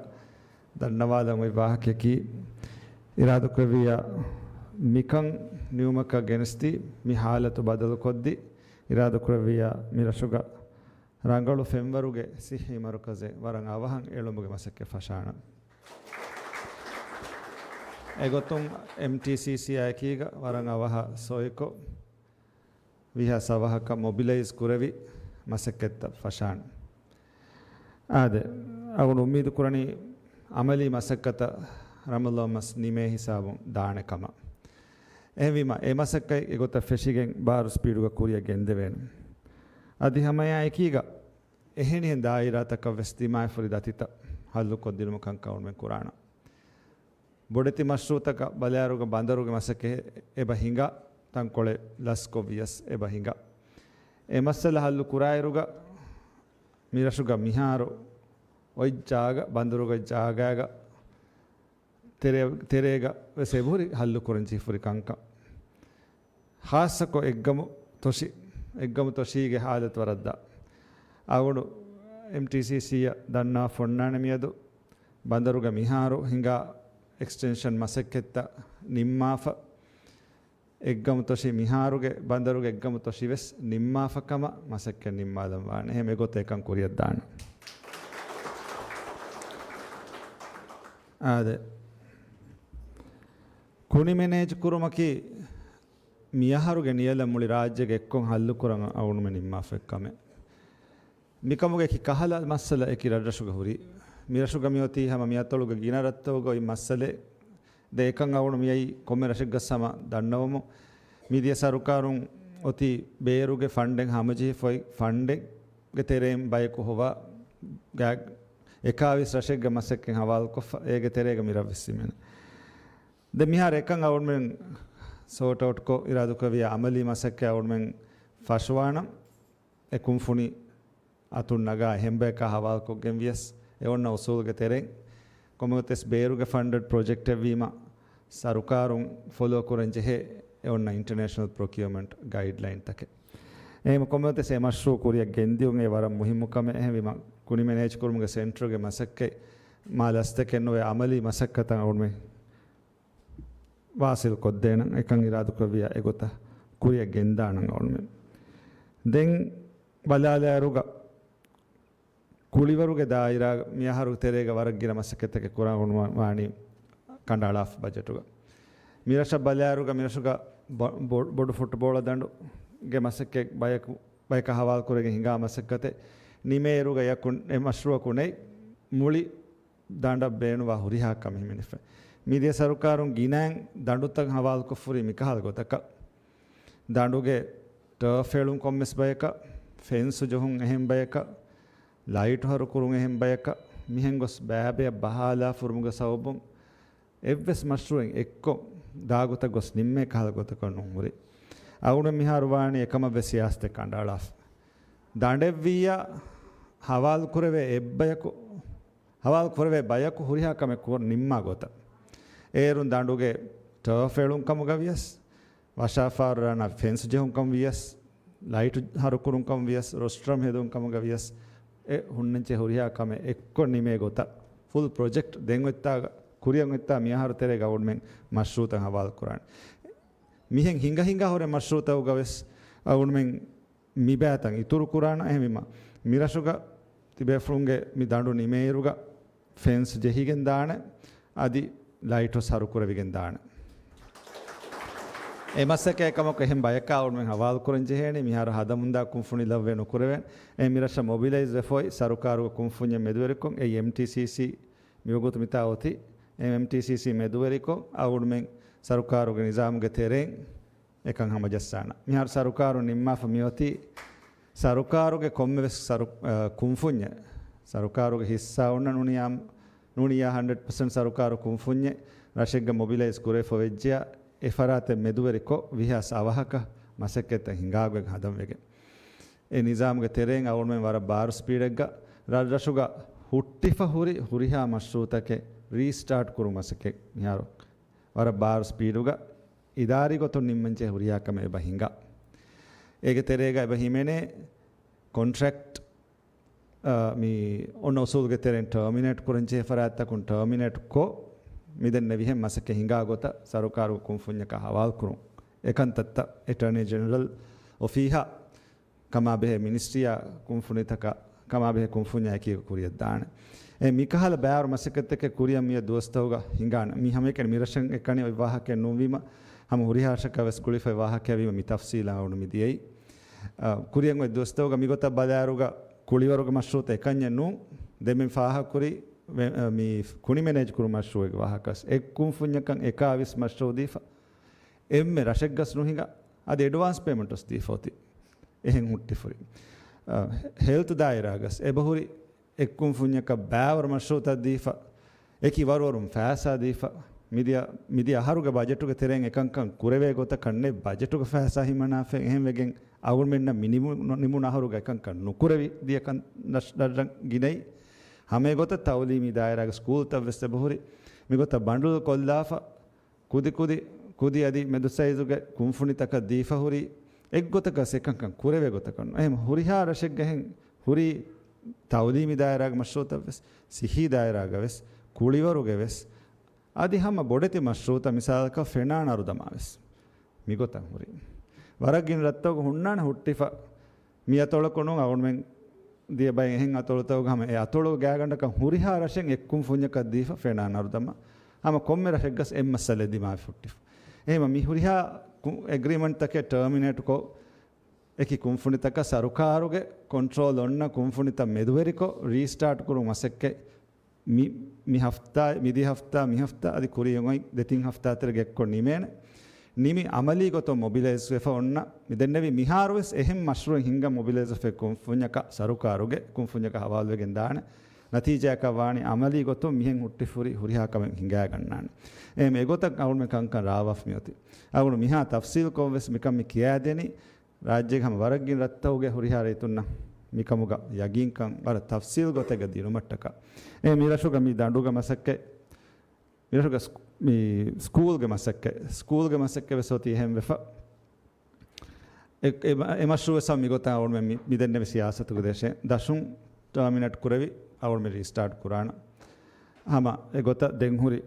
ދަންނަވާލަން އޮތް ވާހަކަޔަކީ، އިރާދަކުރެއްވިއްޔާ މިކަން ނިމުމަކަށް ގެނެސްދީ، މި ޙާލަތު ބަދަލުކޮށްދީ، އިރާދަކުރެއްވިއްޔާ މި ރަށުގަ ރަނގަޅު ފެންވަރުގެ ޞިއްޙީ މަރުކަޒެއް ވަރަށް އަވަހަށް އެޅުމުގެ މަސައްކަތް ފަށާނަން. އެގޮތުން އެމްޓީސީސީއާ އެކީގަ ވަރަށް އަވަހަށް ސޮއިކޮށް، ވީހާވެސް އަވަހަކަށް މޮބިލައިޒް ކުރެވި މަސައްކަތްތައް ފަށާނެ. އާދެ، އަޅުގަނޑު އުއްމީދު ކުރަނީ އަމަލީ މަސައްކަތަށް ރަމަޟާން މަސް ނިމޭ ހިސާބުން ދާނެ ކަމަށް. އެހެންވީމަ، އެ މަސައްކަތް އެގޮތަށް ފެށިގެން ބާރު ސްޕީޑުގަ ކުރިއަށް ގެންދެވޭނެ. އަދި ހަމައެއާ އެކީގަ އެހެނިހެން ދާއިރާތަކަށް ވެސް ދިމާވެފަ ހުރި ދަތިތައް ހައްލުކޮށްދިނުމަށް ކަންކަން އަޅުގަނޑުމެން ކުރާނަން. ބޮޑެތި މަޝްރޫޢުތަކަށް ބަލާއިރުގަ ބަނދަރުގެ މަސައްކަތް އެބަ ހިނގާ، ތަންކޮޅެއް ލަސްކޮށް ވިޔަސް އެބަ ހިނގާ. އެ މައްސަލަ ހައްލު ކުރާއިރުގަ މިރަށުގަ މިހާރު އޮތް ޖާގަ، ބަނދަރުގެ ޖާގާގަ ތެރޭ-، ތެރޭގަ ވެސް އެބަހުރި ހައްލު ކުރަން ޖެހިފަ ހުރި ކަންކަން. ޚާއްޞަކޮށް އެއްގަމު ތޮށި، އެއްގަމު ތޮށީގެ ހާލަތު ވަރަށް ދާ. އަޅުގަނޑު އެމްޓީސީސީއަށް ދަންނަވާފަ އޮންނާނެ މިއަދު ބަނދަރުގަ މިހާރު ހިނގާ އެކްސްޓެންޝަން މަސައްކަތްތައް ނިންމާފަ، އެއްގަމު ތޮށި މިހާރުގެ ބަނދަރުގެ އެއްގަމު ތޮށި ވެސް ނިންމާފަ ކަމަށް މަސައްކަތް ނިންމާލަން ވާނެ. އެހެން އެގޮތަށް އެކަން ކުރިއަށް ދާނަން. އާދެ. ކުނި މެނޭޖް ކުރުމަކީ މިއަހަރުގެ ނިޔަލަށް މުޅި ރާއްޖޭގެ އެއްކޮށް ހައްލުކުރަން އަޅުގަނޑުމެން ނިންމާފައި ކަމެއް. މިކަމުގެ އެކި ކަހަލަ މައްސަލައަކީ ރަށްރަށުގަ ހުރި، މިރަށުގަ މިއޮތީ ހަމަ މިއަތޮޅުގެ ގިނަ ރަށްތަކުގަ އޮތް މައްސަލައެއް. ދެން އެކަން އަޅުގަނޑު މިއައީ ކޮންމެ ރަށެއްގަސް ހަމަ ދަންނަވަމުން. މިދިޔަ ސަރުކާރުން އޮތީ ބޭރުގެ ފަންޑެއް ހަމަޖެހިފައި ފަންޑެއްގެ ތެރެއިން ބަޔަކު ހޮވާ ގާ-، އެކާވީސް ރަށެއްގެ މަސައްކަތް ހަވާލުކޮށްފަ އޭގެ ތެރޭގަ މިރަށް ވެސް ހިމެނޭ. ދެން މިހާރު އެކަން އަޅުގަނޑުމެން ސޯޓް އައުޓްކޮށް އިރާދަކުރެއްވިޔާ އަމަލީ މަސައްކަތް އަޅުގަނޑުމެން ފަށުވާނަން. އެ ކުންފުނި އަތުން ނަގާ އެހެން ބަޔަކާ ހަވާލުކޮށްގެން ވިޔަސް އެ އޮންނަ އުސޫލުގެ ތެރެއިން ކޮންމެވެސް ބޭރުގެ ފަންޑެޑް ޕްރޮޖެކްޓެއް ވީމަ ސަރުކާރުން ފޮލޯ ކުރަން ޖެހޭ އެ އޮންނަ އިންޓަރނޭޝަނަލް ޕްރޮކިއުމަންޓް ގައިޑްލައިންތަކެއް. އެހެން ކޮންމެވެސް އެ މަޝްރޫއު ކުރިއަށް ގެންދިޔުން އެ ވަރަށް މުހިއްމު ކަމެއް. އެހެންވީމަ ކުނި މެނޭޖް ކުރުމުގެ ސެންޓަރުގެ މަސައްކަތް މާ ލަސްތަކެއް ނުވެ އަމަލީ މަސައްކަތަށް އަޅުގަނޑުމެން ވާސިލް ކޮށްދޭނަން. އެކަން އިރާދަކުރެއްވިޔާ އެގޮތަށް ކުރިއަށް ގެންދާނަން އަޅުގަނޑުމެން. ދެން ބަލާލާއިރުގަ ކުޅިވަރުގެ ދާއިރާ މިއަހަރު ތެރޭގަ ވަރަށް ގިނަ މަސައްކަތްތަކެއް ކުރަން އޮންވާނީ ކަނޑައަޅާފަ ބަޖެޓުގަ. މިރަށަށް ބަލާއިރުގަ މިރަށުގަ ބޮ-، ބޮ-، ބޮޑު ފުޓްބޯޅަ ދަނޑުގެ މަސައްކަތް ބަޔަކު، ބަޔަކަށް ހަވާލު ކުރެގެން ހިނގާ މަސައްކަތެއް ނިމޭއިރުގަ އެއަކު-، އެ މަޝްރޫއަކު ނެތް މުޅި ދަނޑަށް ބޭނުންވާ ހުރިހާ ކަމެއް ހިމެނިފަ. މިދިޔަ ސަރުކާރުން ގިނައިން ދަނޑުތައް ހަވާލުކޮށްފަ ހުރީ މިކަހަލަ ގޮތަކަށް. ދަނޑުގެ ޓާފް އެޅުން ކޮންމެސް ބަޔަކަށް، ފެންސު ޖެހުން އެހެން ބަޔަކަށް، ލައިޓު ހަރުކުރުން އެހެން ބަޔަކަށް، މިހެން ގޮސް ބައިބަޔަށް ބަހާލާފަ ހުރުމުގެ ސަބަބުން އެއްވެސް މަޝްރޫއެއް އެއްކޮށް ދާގޮތަށް ގޮސް ނިންމޭ ކަހަލަ ގޮތަކަށް ނޫން ހުރި. އަޅުގަނޑު މިހާރު ވާނީ އެކަމަށް ވެސް ސިޔާސަތެއް ކަނޑައަޅާފަ. ދަނޑެއްވިއްޔާ ހަވާލު ކުރެވޭ އެއްބަޔަކު، ހަވާލު ކުރެވޭ ބަޔަކު ހުރިހާ ކަމެއް ކުރަން ނިންމާ ގޮތަށް. އޭރުން ދަނޑުގެ ޓާފް އެޅުން ކަމުގަ ވިޔަސް، ވަށާފާރު ރަނަށް ފެންސު ޖެހުން ކަމު ވިޔަސް، ލައިޓު ހަރުކުރުން ކަމު ވިޔަސް، ރޮސްޓްރަމް ހެދުން ކަމުގަ ވިޔަސް، އެ ހުންނަންޖެހޭ ހުރިހާ ކަމެއް އެއްކޮށް ނިމޭ ގޮތަށް ފުލް ޕްރޮޖެކްޓް ދެން އޮތްތާ، ކުރިއަށް އޮތްތާ މިއަހަރު ތެރޭގަ އަޅުގަނޑުމެން މަޝްރޫއުތައް ހަވާލު ކުރާނެ. މިހެން ހިނގަ ހިނގާ ހުރެ މަޝްރޫއުތަކުގަ ވެސް އަޅުގަނޑުމެން މިބައިތައް އިތުރު ކުރާނަ. އެހެންވީމަ، މިރަށުގަ ތިބޭފުޅުންގެ މި ދަނޑު ނިމޭއިރުގަ ފެންސް ޖެހިގެން ދާނެ، އަދި ލައިޓު ސަރުކުރެވިގެން ދާނެ. އެ މަސައްކަތް ކަމަކު އެހެން ބަޔަކާ އަޅުގަނޑުމެން ހަވާލު ކުރަން ޖެހޭނީ، މިހާރު ހަދަމުންދާ ކުންފުނި ލައްވެ ނުކުރެވޭނެ. އެ މިރަށަށް މޮބިލައިޒް ވެފައި ސަރުކާރުގެ ކުންފުންޏެއް މެދުވެރިކޮށް، އެ އެމްޓީސީސީ މިވަގުތު މިތާ އޮތީ، އެ އެމްޓީސީސީ މެދުވެރިކޮށް، އަޅުގަނޑުމެން ސަރުކާރުގެ ނިޒާމުގެ ތެރެއިން އެކަން ހަމަޖައްސާނަ. މިހާރު ސަރުކާރު ނިންމާފަ މިއޮތީ ސަރުކާރުގެ ކޮންމެވެސް ސަރު-، އަ، ކުންފުންޏެއް، ސަރުކާރުގެ ހިއްސާ އޮންނަ ނޫނިޔާ، ނޫނިޔާ ހަންޑްރެޑް ޕަސެންޓް ސަރުކާރު ކުންފުންޏެއް ރަށެއްގަ މޮބިލައިޒް ކުރެވިފަ ވެއްޖެޔާ، އެ ފަރާތެއް މެދުވެރިކޮށް ވީހާވެސް އަވަހަކަށް މަސައްކަތްތައް ހިނގާގޮތް ހަދަން ވެގެން. އެ ނިޒާމުގެ ތެރެއިން އަޅުގަނޑުމެން ވަރަށް ބާރު ސްޕީޑެއްގަ ރަށްރަށުގަ ހުއްޓިފަ ހުރި ހުރިހާ މަޝްރޫއުތަކެއް ރީސްޓާޓް ކުރުމަށް މަސައްކަތް މިހާރު ވަރަށް ބާރު ސްޕީޑުގަ އިދާރީ ގޮތުން ނިންމަންޖެހޭ ހުރިހާ ކަމެއް އެބަ ހިނގާ. އޭގެ ތެރޭގަ އެބަ ހިމެނޭ ކޮންޓްރެކްޓް، އާ، މި އޮންނަ އުސޫލުގެ ތެރެއިން ޓާމިނޭޓް ކުރަންޖެހޭ ފަރާތްތަކުން ޓާމިނޭޓް ކޮށް، މިދެންނެވިހެން މަސައްކަތް ހިނގާ ގޮތަށް ސަރުކާރުގެ ކުންފުންޏަކާ ހަވާލު ކުރުން. އެކަންތައްތައް އެޓާނީ ޖެނެރަލް އޮފީހާ ކަމާބެހޭ މިނިސްޓްރީއާ ކުންފުނިތަކާ، ކަމާބެހޭ ކުންފުންޏާ އެކީގަ ކުރިއަށް ދާނެ. އެ މިކަހަލަ ބާރު މަސައްކަތްތަކެއް ކުރިއަށް މިއަދު ދުވަސްތަކުގަ ހިނގާނެ. މި ހަމައެކަނި މިރަށަށް އެކަނި އޮތް ވާހަކައެއް ނޫންވީމަ، ހަމަ ހުރިހާ ރަށަކަށް ވެސް ގުޅިފައި ވާހަކައެއް ވީމަ މި ތަފްސީލާ އަޅުގަނޑު މި ދިޔައީ. އަ، ކުރިއަށް އޮތް ދުވަސްތަކުގަ މިގޮތަށް ބަލާއިރުގަ ކުޅިވަރުގެ މަޝްރޫއުތައް އެކަންޏެއް ނޫން. ދެން މި ފާހަގަކުރި ވެ-، އަ، މި ކުނި މެނޭޖް ކުރު މަޝްރޫއުގެ ވާހަކަ ވެސް. އެއް ކުންފުންޏަކަށް އެކާވީސް މަޝްރޫއު ދީފަ، އެންމެ ރަށެއްގަސް ނުހިނގާ، އަދި އެޑްވާންސް ޕޭމަންޓް ވެސް ދީފަ އޮތީ. އެހެން ހުއްޓިފަ ހުރި. އަ، ހެލްތު ދާއިރާގަސް އެބަހުރި އެއް ކުންފުންޏަކަށް ބައިވަރު މަޝްރޫއުތައް ދީފަ، އެކި ވަރުވަރުން ފައިސާ ދީފަ، މިދިޔަ، މިދިޔަ އަހަރުގެ ބަޖެޓުގެ ތެރެއިން އެކަންކަން ކުރެވޭ ގޮތަކަށް ނެތް ބަޖެޓުގެ ފައިސާ ހިމަނާފަ. އެހެންވެގެން އަޅުގަނޑުމެންނަށް މި ނިމު-، ނިމުނު އަހަރުގަ އެކަންކަން ނުކުރެވި ދިޔަކަން ނަޝް-، ނަށް ގިނައީ. ހަމަ އެގޮތަށް ތައުލީމީ ދާއިރާގެ ސްކޫލްތައް ވެސް އެބަހުރި މިގޮތަށް ބަނޑުލު ކޮށްލާފަ، ކުދި ކުދި، ކުދި އަދި މެދު ސައިޒުގެ ކުންފުނިތަކަށް ދީފަ ހުރީ އެއްގޮތަކަށް އެކަންކަން ކުރެވޭ ގޮތަކަށް ނޫން. އެހެން ހުރިހާ ރަށެއްގަހެން ހުރީ ތައުލީމީ ދާއިރާގެ މަޝްރޫއުތައް ވެސް، ސިއްހީ ދާއިރާގަ ވެސް، ކުޅިވަރުގެ ވެސް، އަދި ހަމަ ބޮޑެތި މަޝްރޫއުތައް މިސާލަކަށް ފެނާން އަރުދަމާ ވެސް މިގޮތަށް ހުރީ. ވަރަށް ގިނަ ރަށްތަކުގަ ހުންނާނެ ހުއްޓިފަ މި އަތޮޅަކު ނޫން އަޅުގަނޑުމެން ދިޔަ ބައެއް އެހެން އަތޮޅުތަކުގަ ހަމަ އެ އަތޮޅު ގާތްގަނޑަކަށް ހުރިހާ ރަށެއް އެއް ކުންފުންޏަކަށް ދީފަ ފެނާން އަރުދަމާ. ހަމަ ކޮންމެ ރަށެއްގަސް އެއް މައްސަލައެއް ދިމާވެ ހުއްޓިފަ. އެހެންވީމަ މި ހުރިހާ ކު-، އެގްރިމެންޓްތަކެއް ޓާމިނޭޓްކޮށް، އެކި ކުންފުނިތަކަށް ސަރުކާރުގެ ކޮންޓްރޯލް އޮންނަ ކުންފުނިތައް މެދުވެރިކޮށް، ރީސްޓާޓް ކުރުން މަސައްކަތް މި، މި ހަފްތާ، މިދިޔަ ހަފްތާ، މި ހަފްތާ އަދި ކުރިއަށް އޮތް ދެ ތިން ހަފްތާ ތެރޭގަ އެއްކޮށް ނިމޭނެ. ނިމި އަމަލީ ގޮތުން މޮބިލައިޒް ވެފަ އޮންނަ މި ދެންނެވި މިހާރުވެސް އެހެން މަޝްރޫއެއް ހިންގަން މޮބިލައިޒް ވެފައި ކުންފުންޏަކަށް ސަރުކާރުގެ ކުންފުންޏަކަށް ހަވާލުވެގެން ދާނެ. ނަތީޖާއަކަށް ވާނީ އަމަލީ ގޮތުން މިހެން ހުއްޓިފުރި ހުރިހާ ކަމެއް ހިނގާގަންނާނެ. އެހެން އެގޮތަށް އަޅުގަނޑުމެން ކަންކަން ރާވާފަ މިއޮތީ. އަޅުގަނޑު މިހާ ތަފްސީލްކޮށްވެސް މިކަން މި ކިޔާދެނީ ރާއްޖޭގެ ހަމަ ވަރަށް ގިނަ ރަށްތަކުގެ ހުރިހާ ރައްޔިތުންނަށް މިކަމުގަ ޔަގީންކަން ވަރަށް ތަފްސީލް ގޮތެއްގަ ދިނުމަށްޓަކާ. އެ މިރަށުގަ މި ދަނޑުގެ މަސައްކަތް، މިރަށުގަ ސް-، މި ސްކޫލްގެ މަސައްކަތް، ސްކޫލްގެ މަސައްކަތް ވެސް އޮތީ އެހެން ވެފަ. އެ، އެ، އެ މަޝްރޫއެއްސަ މިގޮތަށް އަޅުގަނޑުމެން މި، މިދެންނެވި ސިޔާސަތުގެ ދޭށޭ ދަށުން ޓާމިނޭޓް ކުރެވި، އަޅުގަނޑުމެން ރީސްޓާޓް ކުރާނަ. ހަމަ އެގޮތަށް ދެން ހުރި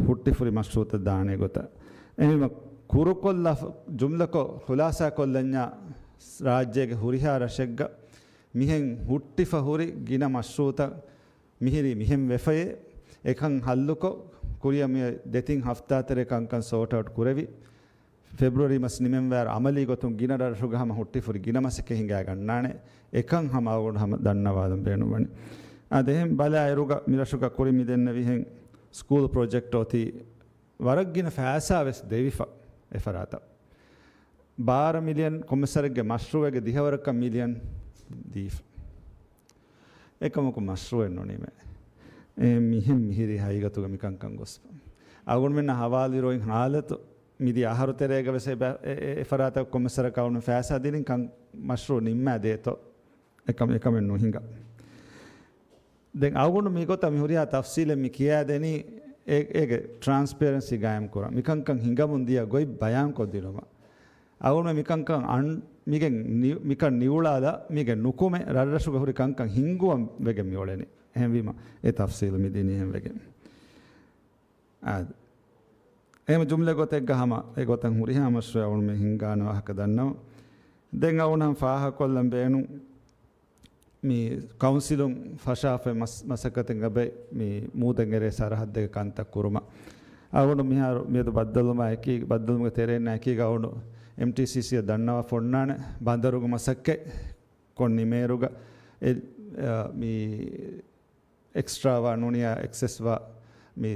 ހުއްޓިފުރި މަޝްރޫއުތައް ދާނެ ގޮތަށް. އެހެންވީމަ ކުރުކޮށްލާ، ޖުމްލަކޮށް، ޚުލާސާކޮށްލަންޏާ ރާއްޖޭގެ ހުރިހާ ރަށެއްގަ މިހެން ހުއްޓިފަ ހުރި ގިނަ މަޝްރޫއުތައް މިހިރީ މިހެން ވެފައޭ، އެކަން ހައްލުކޮށް، ކުރިއަށް މި ދެތިން ހަފްތާތެރޭ ކަންކަން ސޯޓް އައުޓް ކުރެވި، ފެބްރުއަރީ މަސް ނިމެންވާއިރު އަމަލީ ގޮތުން ގިނަ ރަށުގަ ހަމަ ހުއްޓިފުރި ގިނަ މަސައްކަތް ހިނގާ ގަންނާނެ. އެކަން ހަމަ އަޅުގަނޑު ހަމަ ދަންނަވާލަން ބޭނުންވަނީ. އާދެ، އެހެން ބަލާއިރުގަ މިރަށުގަ ކުރި މިދެންނެވިހެން ސްކޫލް ޕްރޮޖެކްޓް އޮތީ ވަރަށް ގިނަ ފައިސާ ވެސް ދެވިފަ އެފަރާތަށް. ބާރަ މިލިއަން ކޮންމެސް ވަރެއްގެ މަޝްރޫއެއްގެ ދިހަވަރަކަށް މިލިއަން ދީފަ. އެކަމަކު މަޝްރޫއެއް ނުނިމޭ. އެ މިހެން މިހިރީ ހަގީގަތުގަ މިކަންކަން ގޮސްފަ. އަޅުގަނޑުމެންނަށް ހަވާލުވި ރޮއިން ހާލަތު މިދިޔަ އަހަރު ތެރޭގަ ވެސް އެ ބަ-، އެ، އެ، އެ ފަރާތަށް ކޮންމެސް ވަރަކަށް އަޅުގަނޑު ފައިސާ ދިނިން ކަން މަޝްރޫއު ނިންމާ ދޭތޯ. އެކަމެއް، އެކަމެއް ނުހިނގާ. ދެން އަޅުގަނޑު މިގޮތަށް މި ހުރިހާ ތަފްސީލެއް މި ކިޔާދެނީ އޭ-، އޭގެ ޓްރާންސްޕޭރެންސީ ގާއިމްކުރަން. މިކަންކަން ހިނގަމުން ދިޔަ ގޮތް ބަޔާންކޮށްދިނުމަށް. އަޅުގަނޑު މިކަންކަން އަން-، މިގެން ނި-، މިކަން ނިއުޅާލާ، މީގެ ނުކުމެ ރަށްރަށުގެ ހުރި ކަންކަން ހިންގުވަން ވެގެން މިއުޅެނީ. އެހެންވީމަ، އެ ތަފްސީލު މި ދިނީ އެހެން ވެގެން. އާދެ. އެހެން ޖުމްލަ ގޮތެއްގަ ހަމަ އެގޮތަށް ހުރިހާ މަޝްރޫއެއް އަޅުގަނޑުމެން ހިންގާނެ ވާހަކަ ދަންނަވަން. ދެން އަޅުގަނޑު ހަމަ ފާހަގަކޮށްލަން ބޭނުން މި ކައުންސިލުން ފަށާފައި މަސް-، މަސައްކަތެއްގަ ބައި މި މޫދަށް އެރޭ ސަރަހައްދެއްގެ ކަންތައް ކުރުމަށް. އަޅުގަނޑު މިހާރު މިއަދު ބައްދަލުވުމާ އެކީ، ބައްދަލުވުމުގެ ތެރޭންނާ އެކީގަ އަޅުގަނޑު އެމްޓީސީސީއަށް ދަންނަވާފަ އޮންނާނެ ބަނދަރުގެ މަސައްކަތް ކޮށް ނިމޭއިރުގަ އެ، އަ، މި އެކްސްޓްރާވާ ނޫނިޔާ އެކްސެސްވާ މި،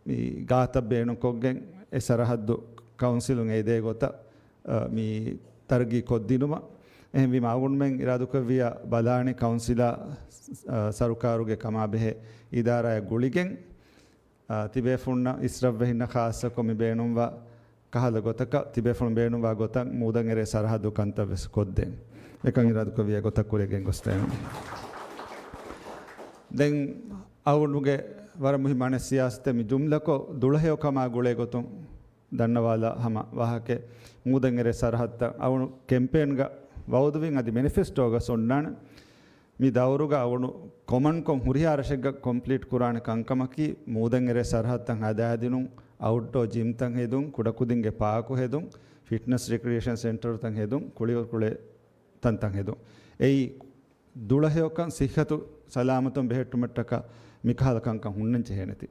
މި ގާތަށް ބޭނުންކޮށްގެން އެ ސަރަހައްދު ކައުންސިލުން އެދޭ ގޮތަށް، އަ، މި ތަރައްގީ ކޮށްދިނުމަށް. އެހެންވީމަ އަޅުގަނޑުމެން އިރާދަކުރެއްވިއްޔާ ބަލާނެ ކައުންސިލާ، އަ، ސަރުކާރުގެ ކަމާބެހޭ އިދާރާއެއް ގުޅިގެން، އާ، ތިބޭފުޅުންނަށް އިސްރަށްވެހިންނަށް ޚާއްޞަކޮށް މި ބޭނުންވާ ކަހަލަ ގޮތަކަށް، ތިބޭފުޅުން ބޭނުންވާ ގޮތަށް މޫދަށް އެރޭ ސަރަހައްދު ކަންތައް ވެސް ކޮށްދޭން. އެކަން އިރާދަކުރެއްވިޔާ ގޮތަށް ކުރިއަށް ގެންގޮސްދޭނަން. ދެން އަޅުގަނޑުގެ ވަރަށް މުހިއްމު އަނެއް ސިޔާސަތެއް މި ޖުމްލަކޮށް ދުޅަހެޔޮކަމާ ގުޅޭ ގޮތުން ދަންނަވާލާ ހަމަ ވާހަކަ މޫދަށް އެރޭ ސަރަހައްދަށް އަޅުގަނޑު ކެމްޕޭންގަ ވައުދުވިން އަދި މެނިފެސްޓޯގަ އޮންނާނެ. މި ދައުރުގަ އަޅުގަނޑު ކޮމަންކޮށް ހުރިހާ ރަށެއްގަ ކޮމްޕްލީޓް ކުރާނެ ކަންކަމަކީ، މޫދަށް އެރޭ ސަރަހައްދުތައް ހަދާދިނުން، އައުޓްޑޯ ޖިމްތައް ހެދުން، ކުޑަކުދިންގެ ޕާކު ހެދުން، ފިޓްނަސް ރިކްރިއޭޝަން ސެންޓަރުތައް ހެދުން، ކުޅިވަރު ކުޅޭ ތަންތަން ހެދުން. އެއީ، ދުޅަހެޔޮކަން ސިއްހަތު ސަލާމަތުން ބެހެއްޓުމަށްޓަކާ މިކަހަލަ ކަންކަން ހުންނަން ޖެހޭނެތީ.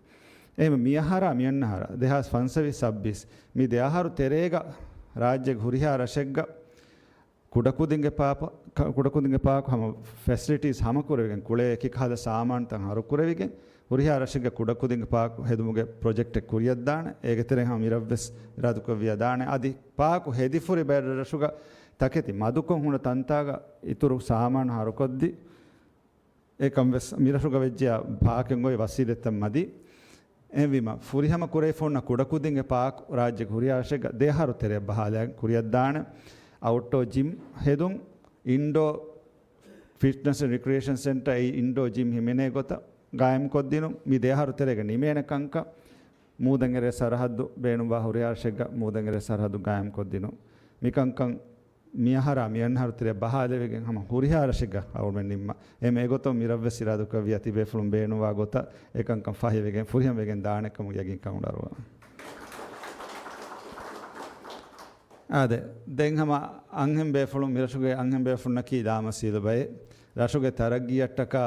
އެހެން މިއަހަރާ މިއަންނަ އަހަރާ، ދެހާސް ފަންސަވީސް ސައްބީސް، މި ދެ އަހަރު ތެރޭގަ ރާއްޖޭގެ ހުރިހާ ރަށެއްގަ ކުޑަކުދިންގެ ޕާކު، ކަ-، ކުޑަކުދިންގެ ޕާކު ހަމަ ފެސިލިޓީސް ހަމަކުރެވިގެން، ކުޅޭ އެކި ކަހަލަ ސާމާނުތައް ހަރުކުރެވިގެން، ހުރިހާ ރަށެއްގަ ކުޑަކުދިންގެ ޕާކު ހެދުމުގެ ޕްރޮޖެކްޓެއް ކުރިއަށްދާނެ. އޭގެ ތެރެއިން ހަމަ މިރަށްވެސް އިރާދަކުރެއްވިޔާ ދާނެ. އަދި ޕާކު ހެދިފުރި ބައެއް ރަށުގަ ތަކެތި މަދުކޮށް ހުންނަ ތަންތާގަ އިތުރު ސާމާނު ހަރުކޮށްދީ، އެކަން ވެސް މިރަށުގަ ވެއްޖެޔާ ޕާކެއް އޮތް ވަސީލަތްތައް މަދީ. އެހެންވީމަ، ފުރިހަމަ ކުރެވިފަ އޮންނަ ކުޑަކުދިންގެ ޕާކު ރާއްޖޭގެ ހުރިހާ ރަށެއްގަ ދެ އަހަރު ތެރެއަށް ބަހާލާ ކުރިއަށްދާނެ. އައުޓްޑޯ ޖިމް ހެދުން، އިންޑޯ ފިޓްނަސް އެންޑް ރިކްރިއޭޝަން ސެންޓަރ، އެއީ އިންޑޯ ޖިމް ހިމެނޭ ގޮތަށް ގާއިމްކޮށްދިނުން. މި ދެ އަހަރު ތެރޭގަ ނިމޭނެ ކަންކަން، މޫދަށް އެރޭ ސަރަހައްދު ބޭނުންވާ ހުރިހާ ރަށެއްގަ މޫދަށް އެރޭ ސަރަހައްދު ގާއިމްކޮށްދިނުން. މިކަންކަން މިއަހަރާ މިއަންނަ އަހަރު ތެރެއަށް ބަހާލެވިގެން ހަމަ ހުރިހާ ރަށެއްގަ އަޅުގަނޑުމެން ނިންމަ. އެހެން އެގޮތުން މިރަށްވެސް އިރާދަކުރެއްވިޔާ ތިބޭފުޅުން ބޭނުންވާ ގޮތަށް އެކަންކަން ފަހިވެގެން ފުރިހަމަވެގެން ދާނެކަމުގެ ޔަގީންކަން އުނދަރުވަން. އާދެ، ދެން ހަމަ އަންހެން ބޭފުޅުން، މިރަށުގެ އަންހެން ބޭފުޅުންނަކީ ލާމަސީލު ބައެއް. ރަށުގެ ތަރައްގީއަށްޓަކާ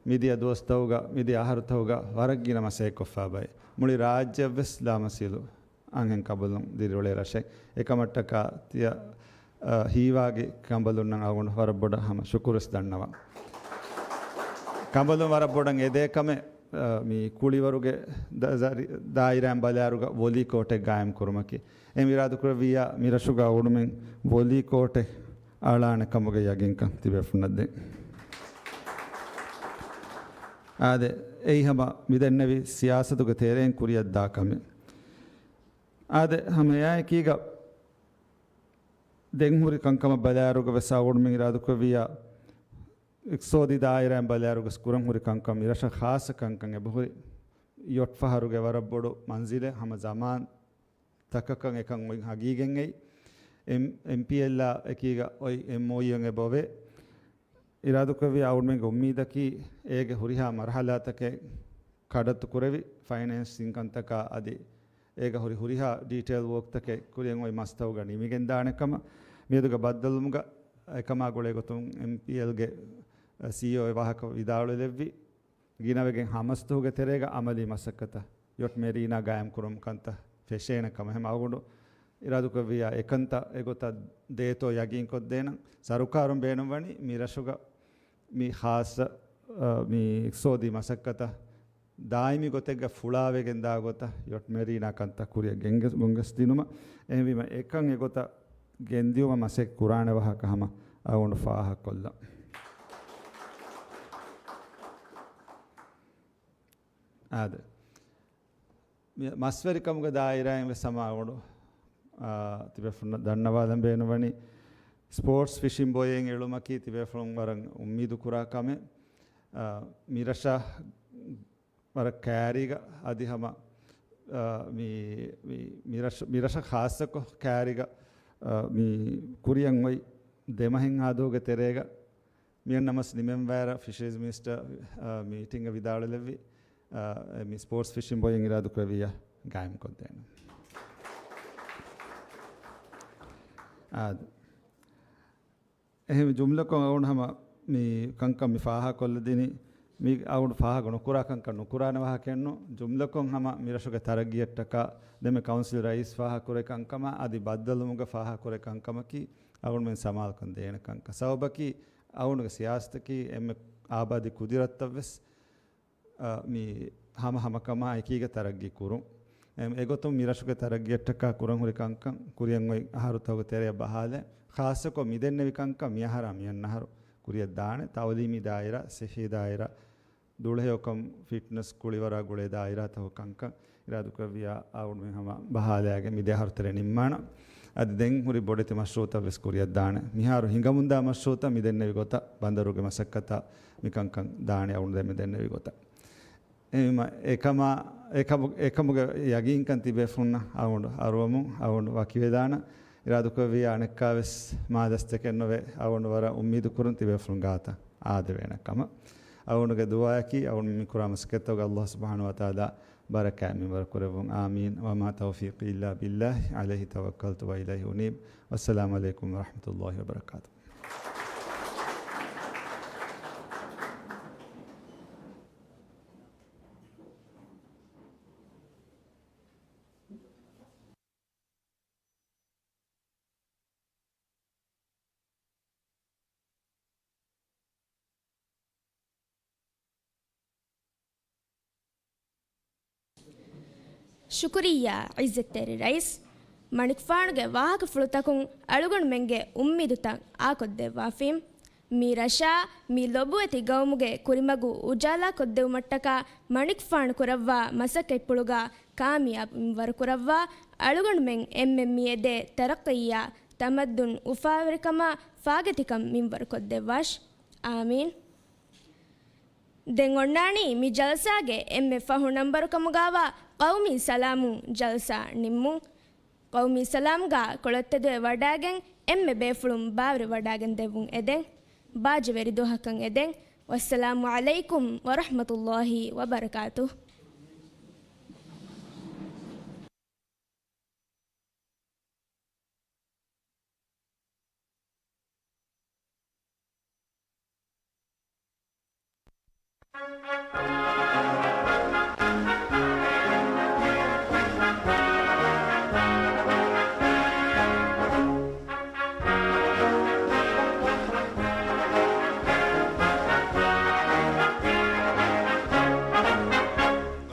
މިދިޔަ ދުވަސްތަކުގަ، މިދިޔަ އަހަރުތަކުގަ ވަރަށް ގިނަ މަސައްކަތްކޮށްފަ ބައެއް. މުޅި ރާއްޖެއަށްވެސް ލާމަސީލު އަންހެން ކަނބަލުން ދިރިއުޅޭ ރަށެއް. އެކަމަށްޓަކާ ތިޔަ، އަ، ހީވާގި ކަނބަލުންނަށް އަޅުގަނޑު ވަރަށް ބޮޑަށް ހަމަ ޝުކުރުވެސް ދަންނަވަން. ކަނބަލުން ވަރަށް ބޮޑަށް އެދޭ ކަމެއް، އަ، މި ކުޅިވަރުގެ ދަ-، ދަރި-، ދާއިރާއިން ބަލާއިރުގަ ވޮލީ ކޯޓެއް ގާއިމް ކުރުމަކީ. އެ އިރާދަކުރެއްވިއްޔާ މިރަށުގަ އުޅުމެއް ވޮލީ ކޯޓެއް އަޅާނެ ކަމުގެ ޔަގީންކަން ތިބޭފުޅުންނަށް ދޭން. އާދެ، އެއީ ހަމަ މިދެންނެވި ސިޔާސަތުގެ ތެރެއިން ކުރިއަށްދާ ކަމެއް. އާދެ، ހަމަ އެއާއެކީގަ ދެން ހުރި ކަންކަމަށް ބަލާއިރުގަ ވެސް އަޅުގަނޑުމެން އިރާދަކުރެއްވިއްޔާ، އިޤްތިޞާދީ ދާއިރާއިން ބަލާއިރުގަސް ކުރަން ހުރި ކަންކަން މިރަށަށް ޚާއްޞަ ކަންކަން އެބަހުރި ޔޮޓް ފަހަރުގެ ވަރަށް ބޮޑު މަންޒިލެއް ހަމަ ޒަމާން ތަކަކަށް އެކަން އޮތް ހަގީގަތް އެއީ. އެމް-، އެމްޕީއެލްއާ އެކީގަ އޮތް އެމްއޯޔޫއެއް އެބަ އޮވޭ. އިރާދަކުރެއްވިއްޔާ އަޅުގަނޑުމެންގެ އުއްމީދަކީ އޭގެ ހުރިހާ މަރުހަލާތަކެއް ކަޑައްތު ކުރެވި، ފައިނޭންސިން ކަންތަކާ އަދި އޭގަ ހުރި ހުރިހާ ޑީޓެއިލް ވޯކްތަކެއް ކުރިއަށް އޮތް މަސްތަކުގަ ނިމިގެންދާނެ ކަމަށް. މިއަދުގެ ބައްދަލުވުމުގަ އެކަމާ ގުޅޭ ގޮތުން އެމްޕީއެލްގެ ސީއީއޯ ވާހަކަ ވިދާޅުވެލެއްވި، ގިނަވެގެން ހަ މަސްތަކުގެ ތެރޭގަ އަމަލީ މަސައްކަތަށް ޔޮޓް މެރީނާ ގާއިމް ކުރުމުގެ ކަންތައް ފެށޭނެ ކަމަށް. ހަމަ އަޅުގަނޑު އިރާދަކުރެއްވިއްޔާ އެކަންތައް އެގޮތަށް ދޭތޯ ޔަގީންކޮށްދޭނަން. ސަރުކާރުން ބޭނުންވަނީ މި ރަށުގަ މި ޚާއްޞަ، އަ، މި އިޤްތިޞާދީ މަސައްކަތަށް ދާއިމީ ގޮތެއްގަ ފުޅާވެގެން ދާ ގޮތަށް ޔޮޓް މެރީނާ ކަންތައް ކުރިއަށް ގެންގެ-، ގޮންގަސްދިނުމަށް. އެހެންވީމަ އެކަން އެގޮތަށް ގެންދިއުމަށް މަސައްކަތް ކުރާނެ ވާހަކަ ހަމަ އަޅުގަނޑު ފާހަގަކޮށްލަން. އާދެ. މި-، މަސްވެރިކަމުގެ ދާއިރާއިން ވެސް ހަމަ އަޅުގަނޑު، އާ، ތިބޭފުޅުންނަށް ދަންނަވާލަން ބޭނުންވަނީ، ސްޕޯޓްސް ފިޝިން ބޮއެއް އެޅުމަކީ ތިބޭފުޅުން ވަރަށް އުއްމީދު ކުރާ ކަމެއް. އާ، މި ރަށަށް ވަރަށް ކައިރީގަ އަދި ހަމަ، އާ، މި، މި، މި ރަށަށް، މި ރަށަށް ޚާއްޞަކޮށް ކައިރީގަ، އާ، މި ކުރިއަށް އޮތް ދެ މަހެއްހާ ދުވަހުގެ ތެރޭގަ މިއަންނަމަސް ނިމެންވާއިރަށް ފިޝަރީޒް މިނިސްޓަރ، އާ، މީޓިންގަށް ވިދާޅުވެލެއްވި، އާ، މި ސްޕޯޓްސް ފިޝިން ބޮއެއް އިރާދަކުރެއްވިއްޔާ ގާއިމްކޮށްދޭނަން. އާ، އެހެން ޖުމްލަކޮށް އަޅުގަނޑު ހަމަ މި ކަންކަން މި ފާހަގަކޮށްލަދިނީ، މި އަޅުގަނޑު ފާހަގަ ނުކުރާ ކަންކަން ނުކުރާނެ ވާހަކައެއްނު. ޖުމްލަކޮށް ހަމަ މި ރަށުގެ ތަރައްގީއަށްޓަކާ ދެންމެ ކައުންސިލް ރައީސް ފާހަގަކުރޭ ކަންކަމާ އަދި ބައްދަލުވުމުގަ ފާހަގަކުރޭ ކަންކަމަކީ އަޅުގަނޑުމެން ސަމާލުކަން ދޭނެ ކަންކަން. ސަބަބަކީ އަޅުގަނޑުގެ ސިޔާސަތަކީ އެންމެ އާބާދީ ކުދިރަތަށްވެސް އަ، މި ހަމަ ހަމަކަމާ އެކީގަ ތަރައްގީ ކުރުން. އެ، އެގޮތުން މި ރަށުގެ ތަރައްގީއަށްޓަކާ ކުރަން ހުރި ކަންކަން ކުރިއަށް އޮތް އަހަރުތަކުގެ ތެރެއަށް ބަހާލަ، ޚާއްޞަކޮށް މިދެންނެވި ކަންކަން މިއަހަރާ މިއަންނަ އަހަރު ކުރިއަށް ދާނެ. ތައުލީމީ ދާއިރާ، ސިއްހީ ދާއިރާ، ދުޅަހެޔޮކަން، ފިޓްނަސް، ކުޅިވަރާ ގުޅޭ ދާއިރާތަކުގެ ކަންކަން އިރާދަކުރެއްވިއްޔާ އަޅުގަނޑުމެން ހަމަ ބަހާލާގެން މި ދެ އަހަރު ތެރޭ ނިންމާނަން. އަދި ދެން ހުރި ބޮޑެތި މަޝްރޫއުތައް ވެސް ކުރިއަށް ދާނެ. މިހާރު ހިނގަމުންދާ މަޝްރޫއުތައް މި ދެންނެވި ގޮތަށް، ބަނދަރުގެ މަސައްކަތަށް މިކަންކަން ދާނެ އަޅުގަނޑު ދެންމެ ދެންނެވި ގޮތަށް. އެހެންވީމަ އެކަމާ، އެކަމު-، އެކަމުގެ ޔަގީންކަން ތިބޭފުޅުންނަށް އަޅުގަނޑު އަރުވަމުން އަޅުގަނޑު ވަކިވެދާނަން. އިރާދަކުރެއްވިއްޔާ އަނެއްކާވެސް މާ ދަސްތަކެއް ނުވެ، އަޅުގަނޑު ވަރަށް އުއްމީދު ކުރަން ތިބޭފުޅުން ގާތަށް އާދެވޭނެ ކަމަށް. އަޅުގަނޑުގެ ދުޢާއަކީ އަޅުގަނޑު މި ކުރާ މަސައްކަތްތަކުގަ ﷲ ސުބްޙާނަހޫ ވަތަޢާލާ ބަރަކާތް މިންވަރު ކުރެއްވުން. އާމީން. وما توفيقي إلا بالله، عليه توكلت وإليه أنيب. والسلام عليكم ورحمة الله وبركاته. ޝުކުރިއްޔާ ޢިއްޒަތްތެރި ރައީސް. މަނިކުފާނުގެ ވާހަކަފުޅުތަކުން އަޅުގަނޑުމެންގެ އުއްމީދުތައް އާކޮށްދެއްވާފީމް. މި ރަށާ، މި ލޮބުވެތި ގައުމުގެ ކުރިމަގު އުޖާލާކޮށްދެވުމަށްޓަކާ މަނިކުފާނު ކުރައްވާ މަސައްކަތްޕުޅުގަ ކާމިޔާބު މިންވަރުކުރައްވާ، އަޅުގަނޑުމެން އެންމެ މިއެދޭ ތަރައްޤީއާ، ތަމައްދުން އުފާވެރިކަމާ ފާގަތިކަން މިންވަރުކޮށްދެއްވާށި. އާމީން. ދެން އޮންނާނީ މި ޖަލްސާގެ އެންމެ ފަހު ނަންބަރު ކަމުގާވާ ޤައުމީ ސަލާމުން ޖަލްސާ ނިންމުން. ޤައުމީ ސަލާމްގާ ކޮޅަށްތެދުވެ ވަޑާގެން އެންމެ ބޭފުޅުން ބާވަރު ވަޑާގެން ދެއްވުން އެދެން. ބާޖަވެރި ދުވަހަކަށް އެދެން. ވައްސަލާމު ޢަލައިކުމް ވަރަޙްމަތުﷲ ވަބަރަކާތުހު.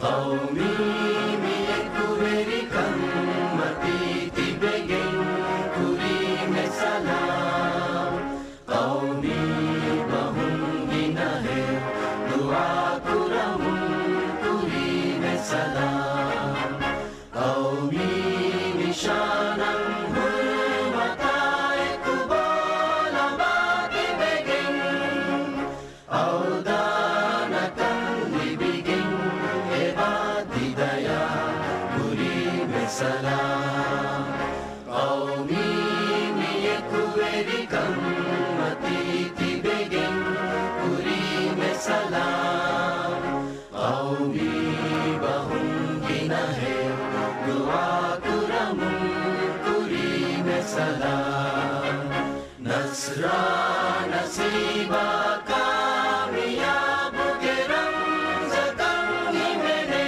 ޤައުމީ މި އެކުވެރިކަންމަތީ ތި ކަން މަތީ ތިބެގެން ކުރީމެ ސަލާމް. ޤައުމީ ބަހުން ގިނަ ހެޔޮ ދުޢާ ކުރަމުން ކުރީމެ ސަލާމް. ނަޞްރާ ނަސީބާ ކާމިޔާބުގެ ރަމްޒަކަށް ހިމެނޭ.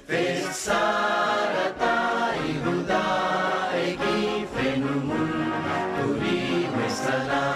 ފެއްސާރަތާއި ހުދާއެކީ ފެނުމުން ކުރީމެ ސަލާމް.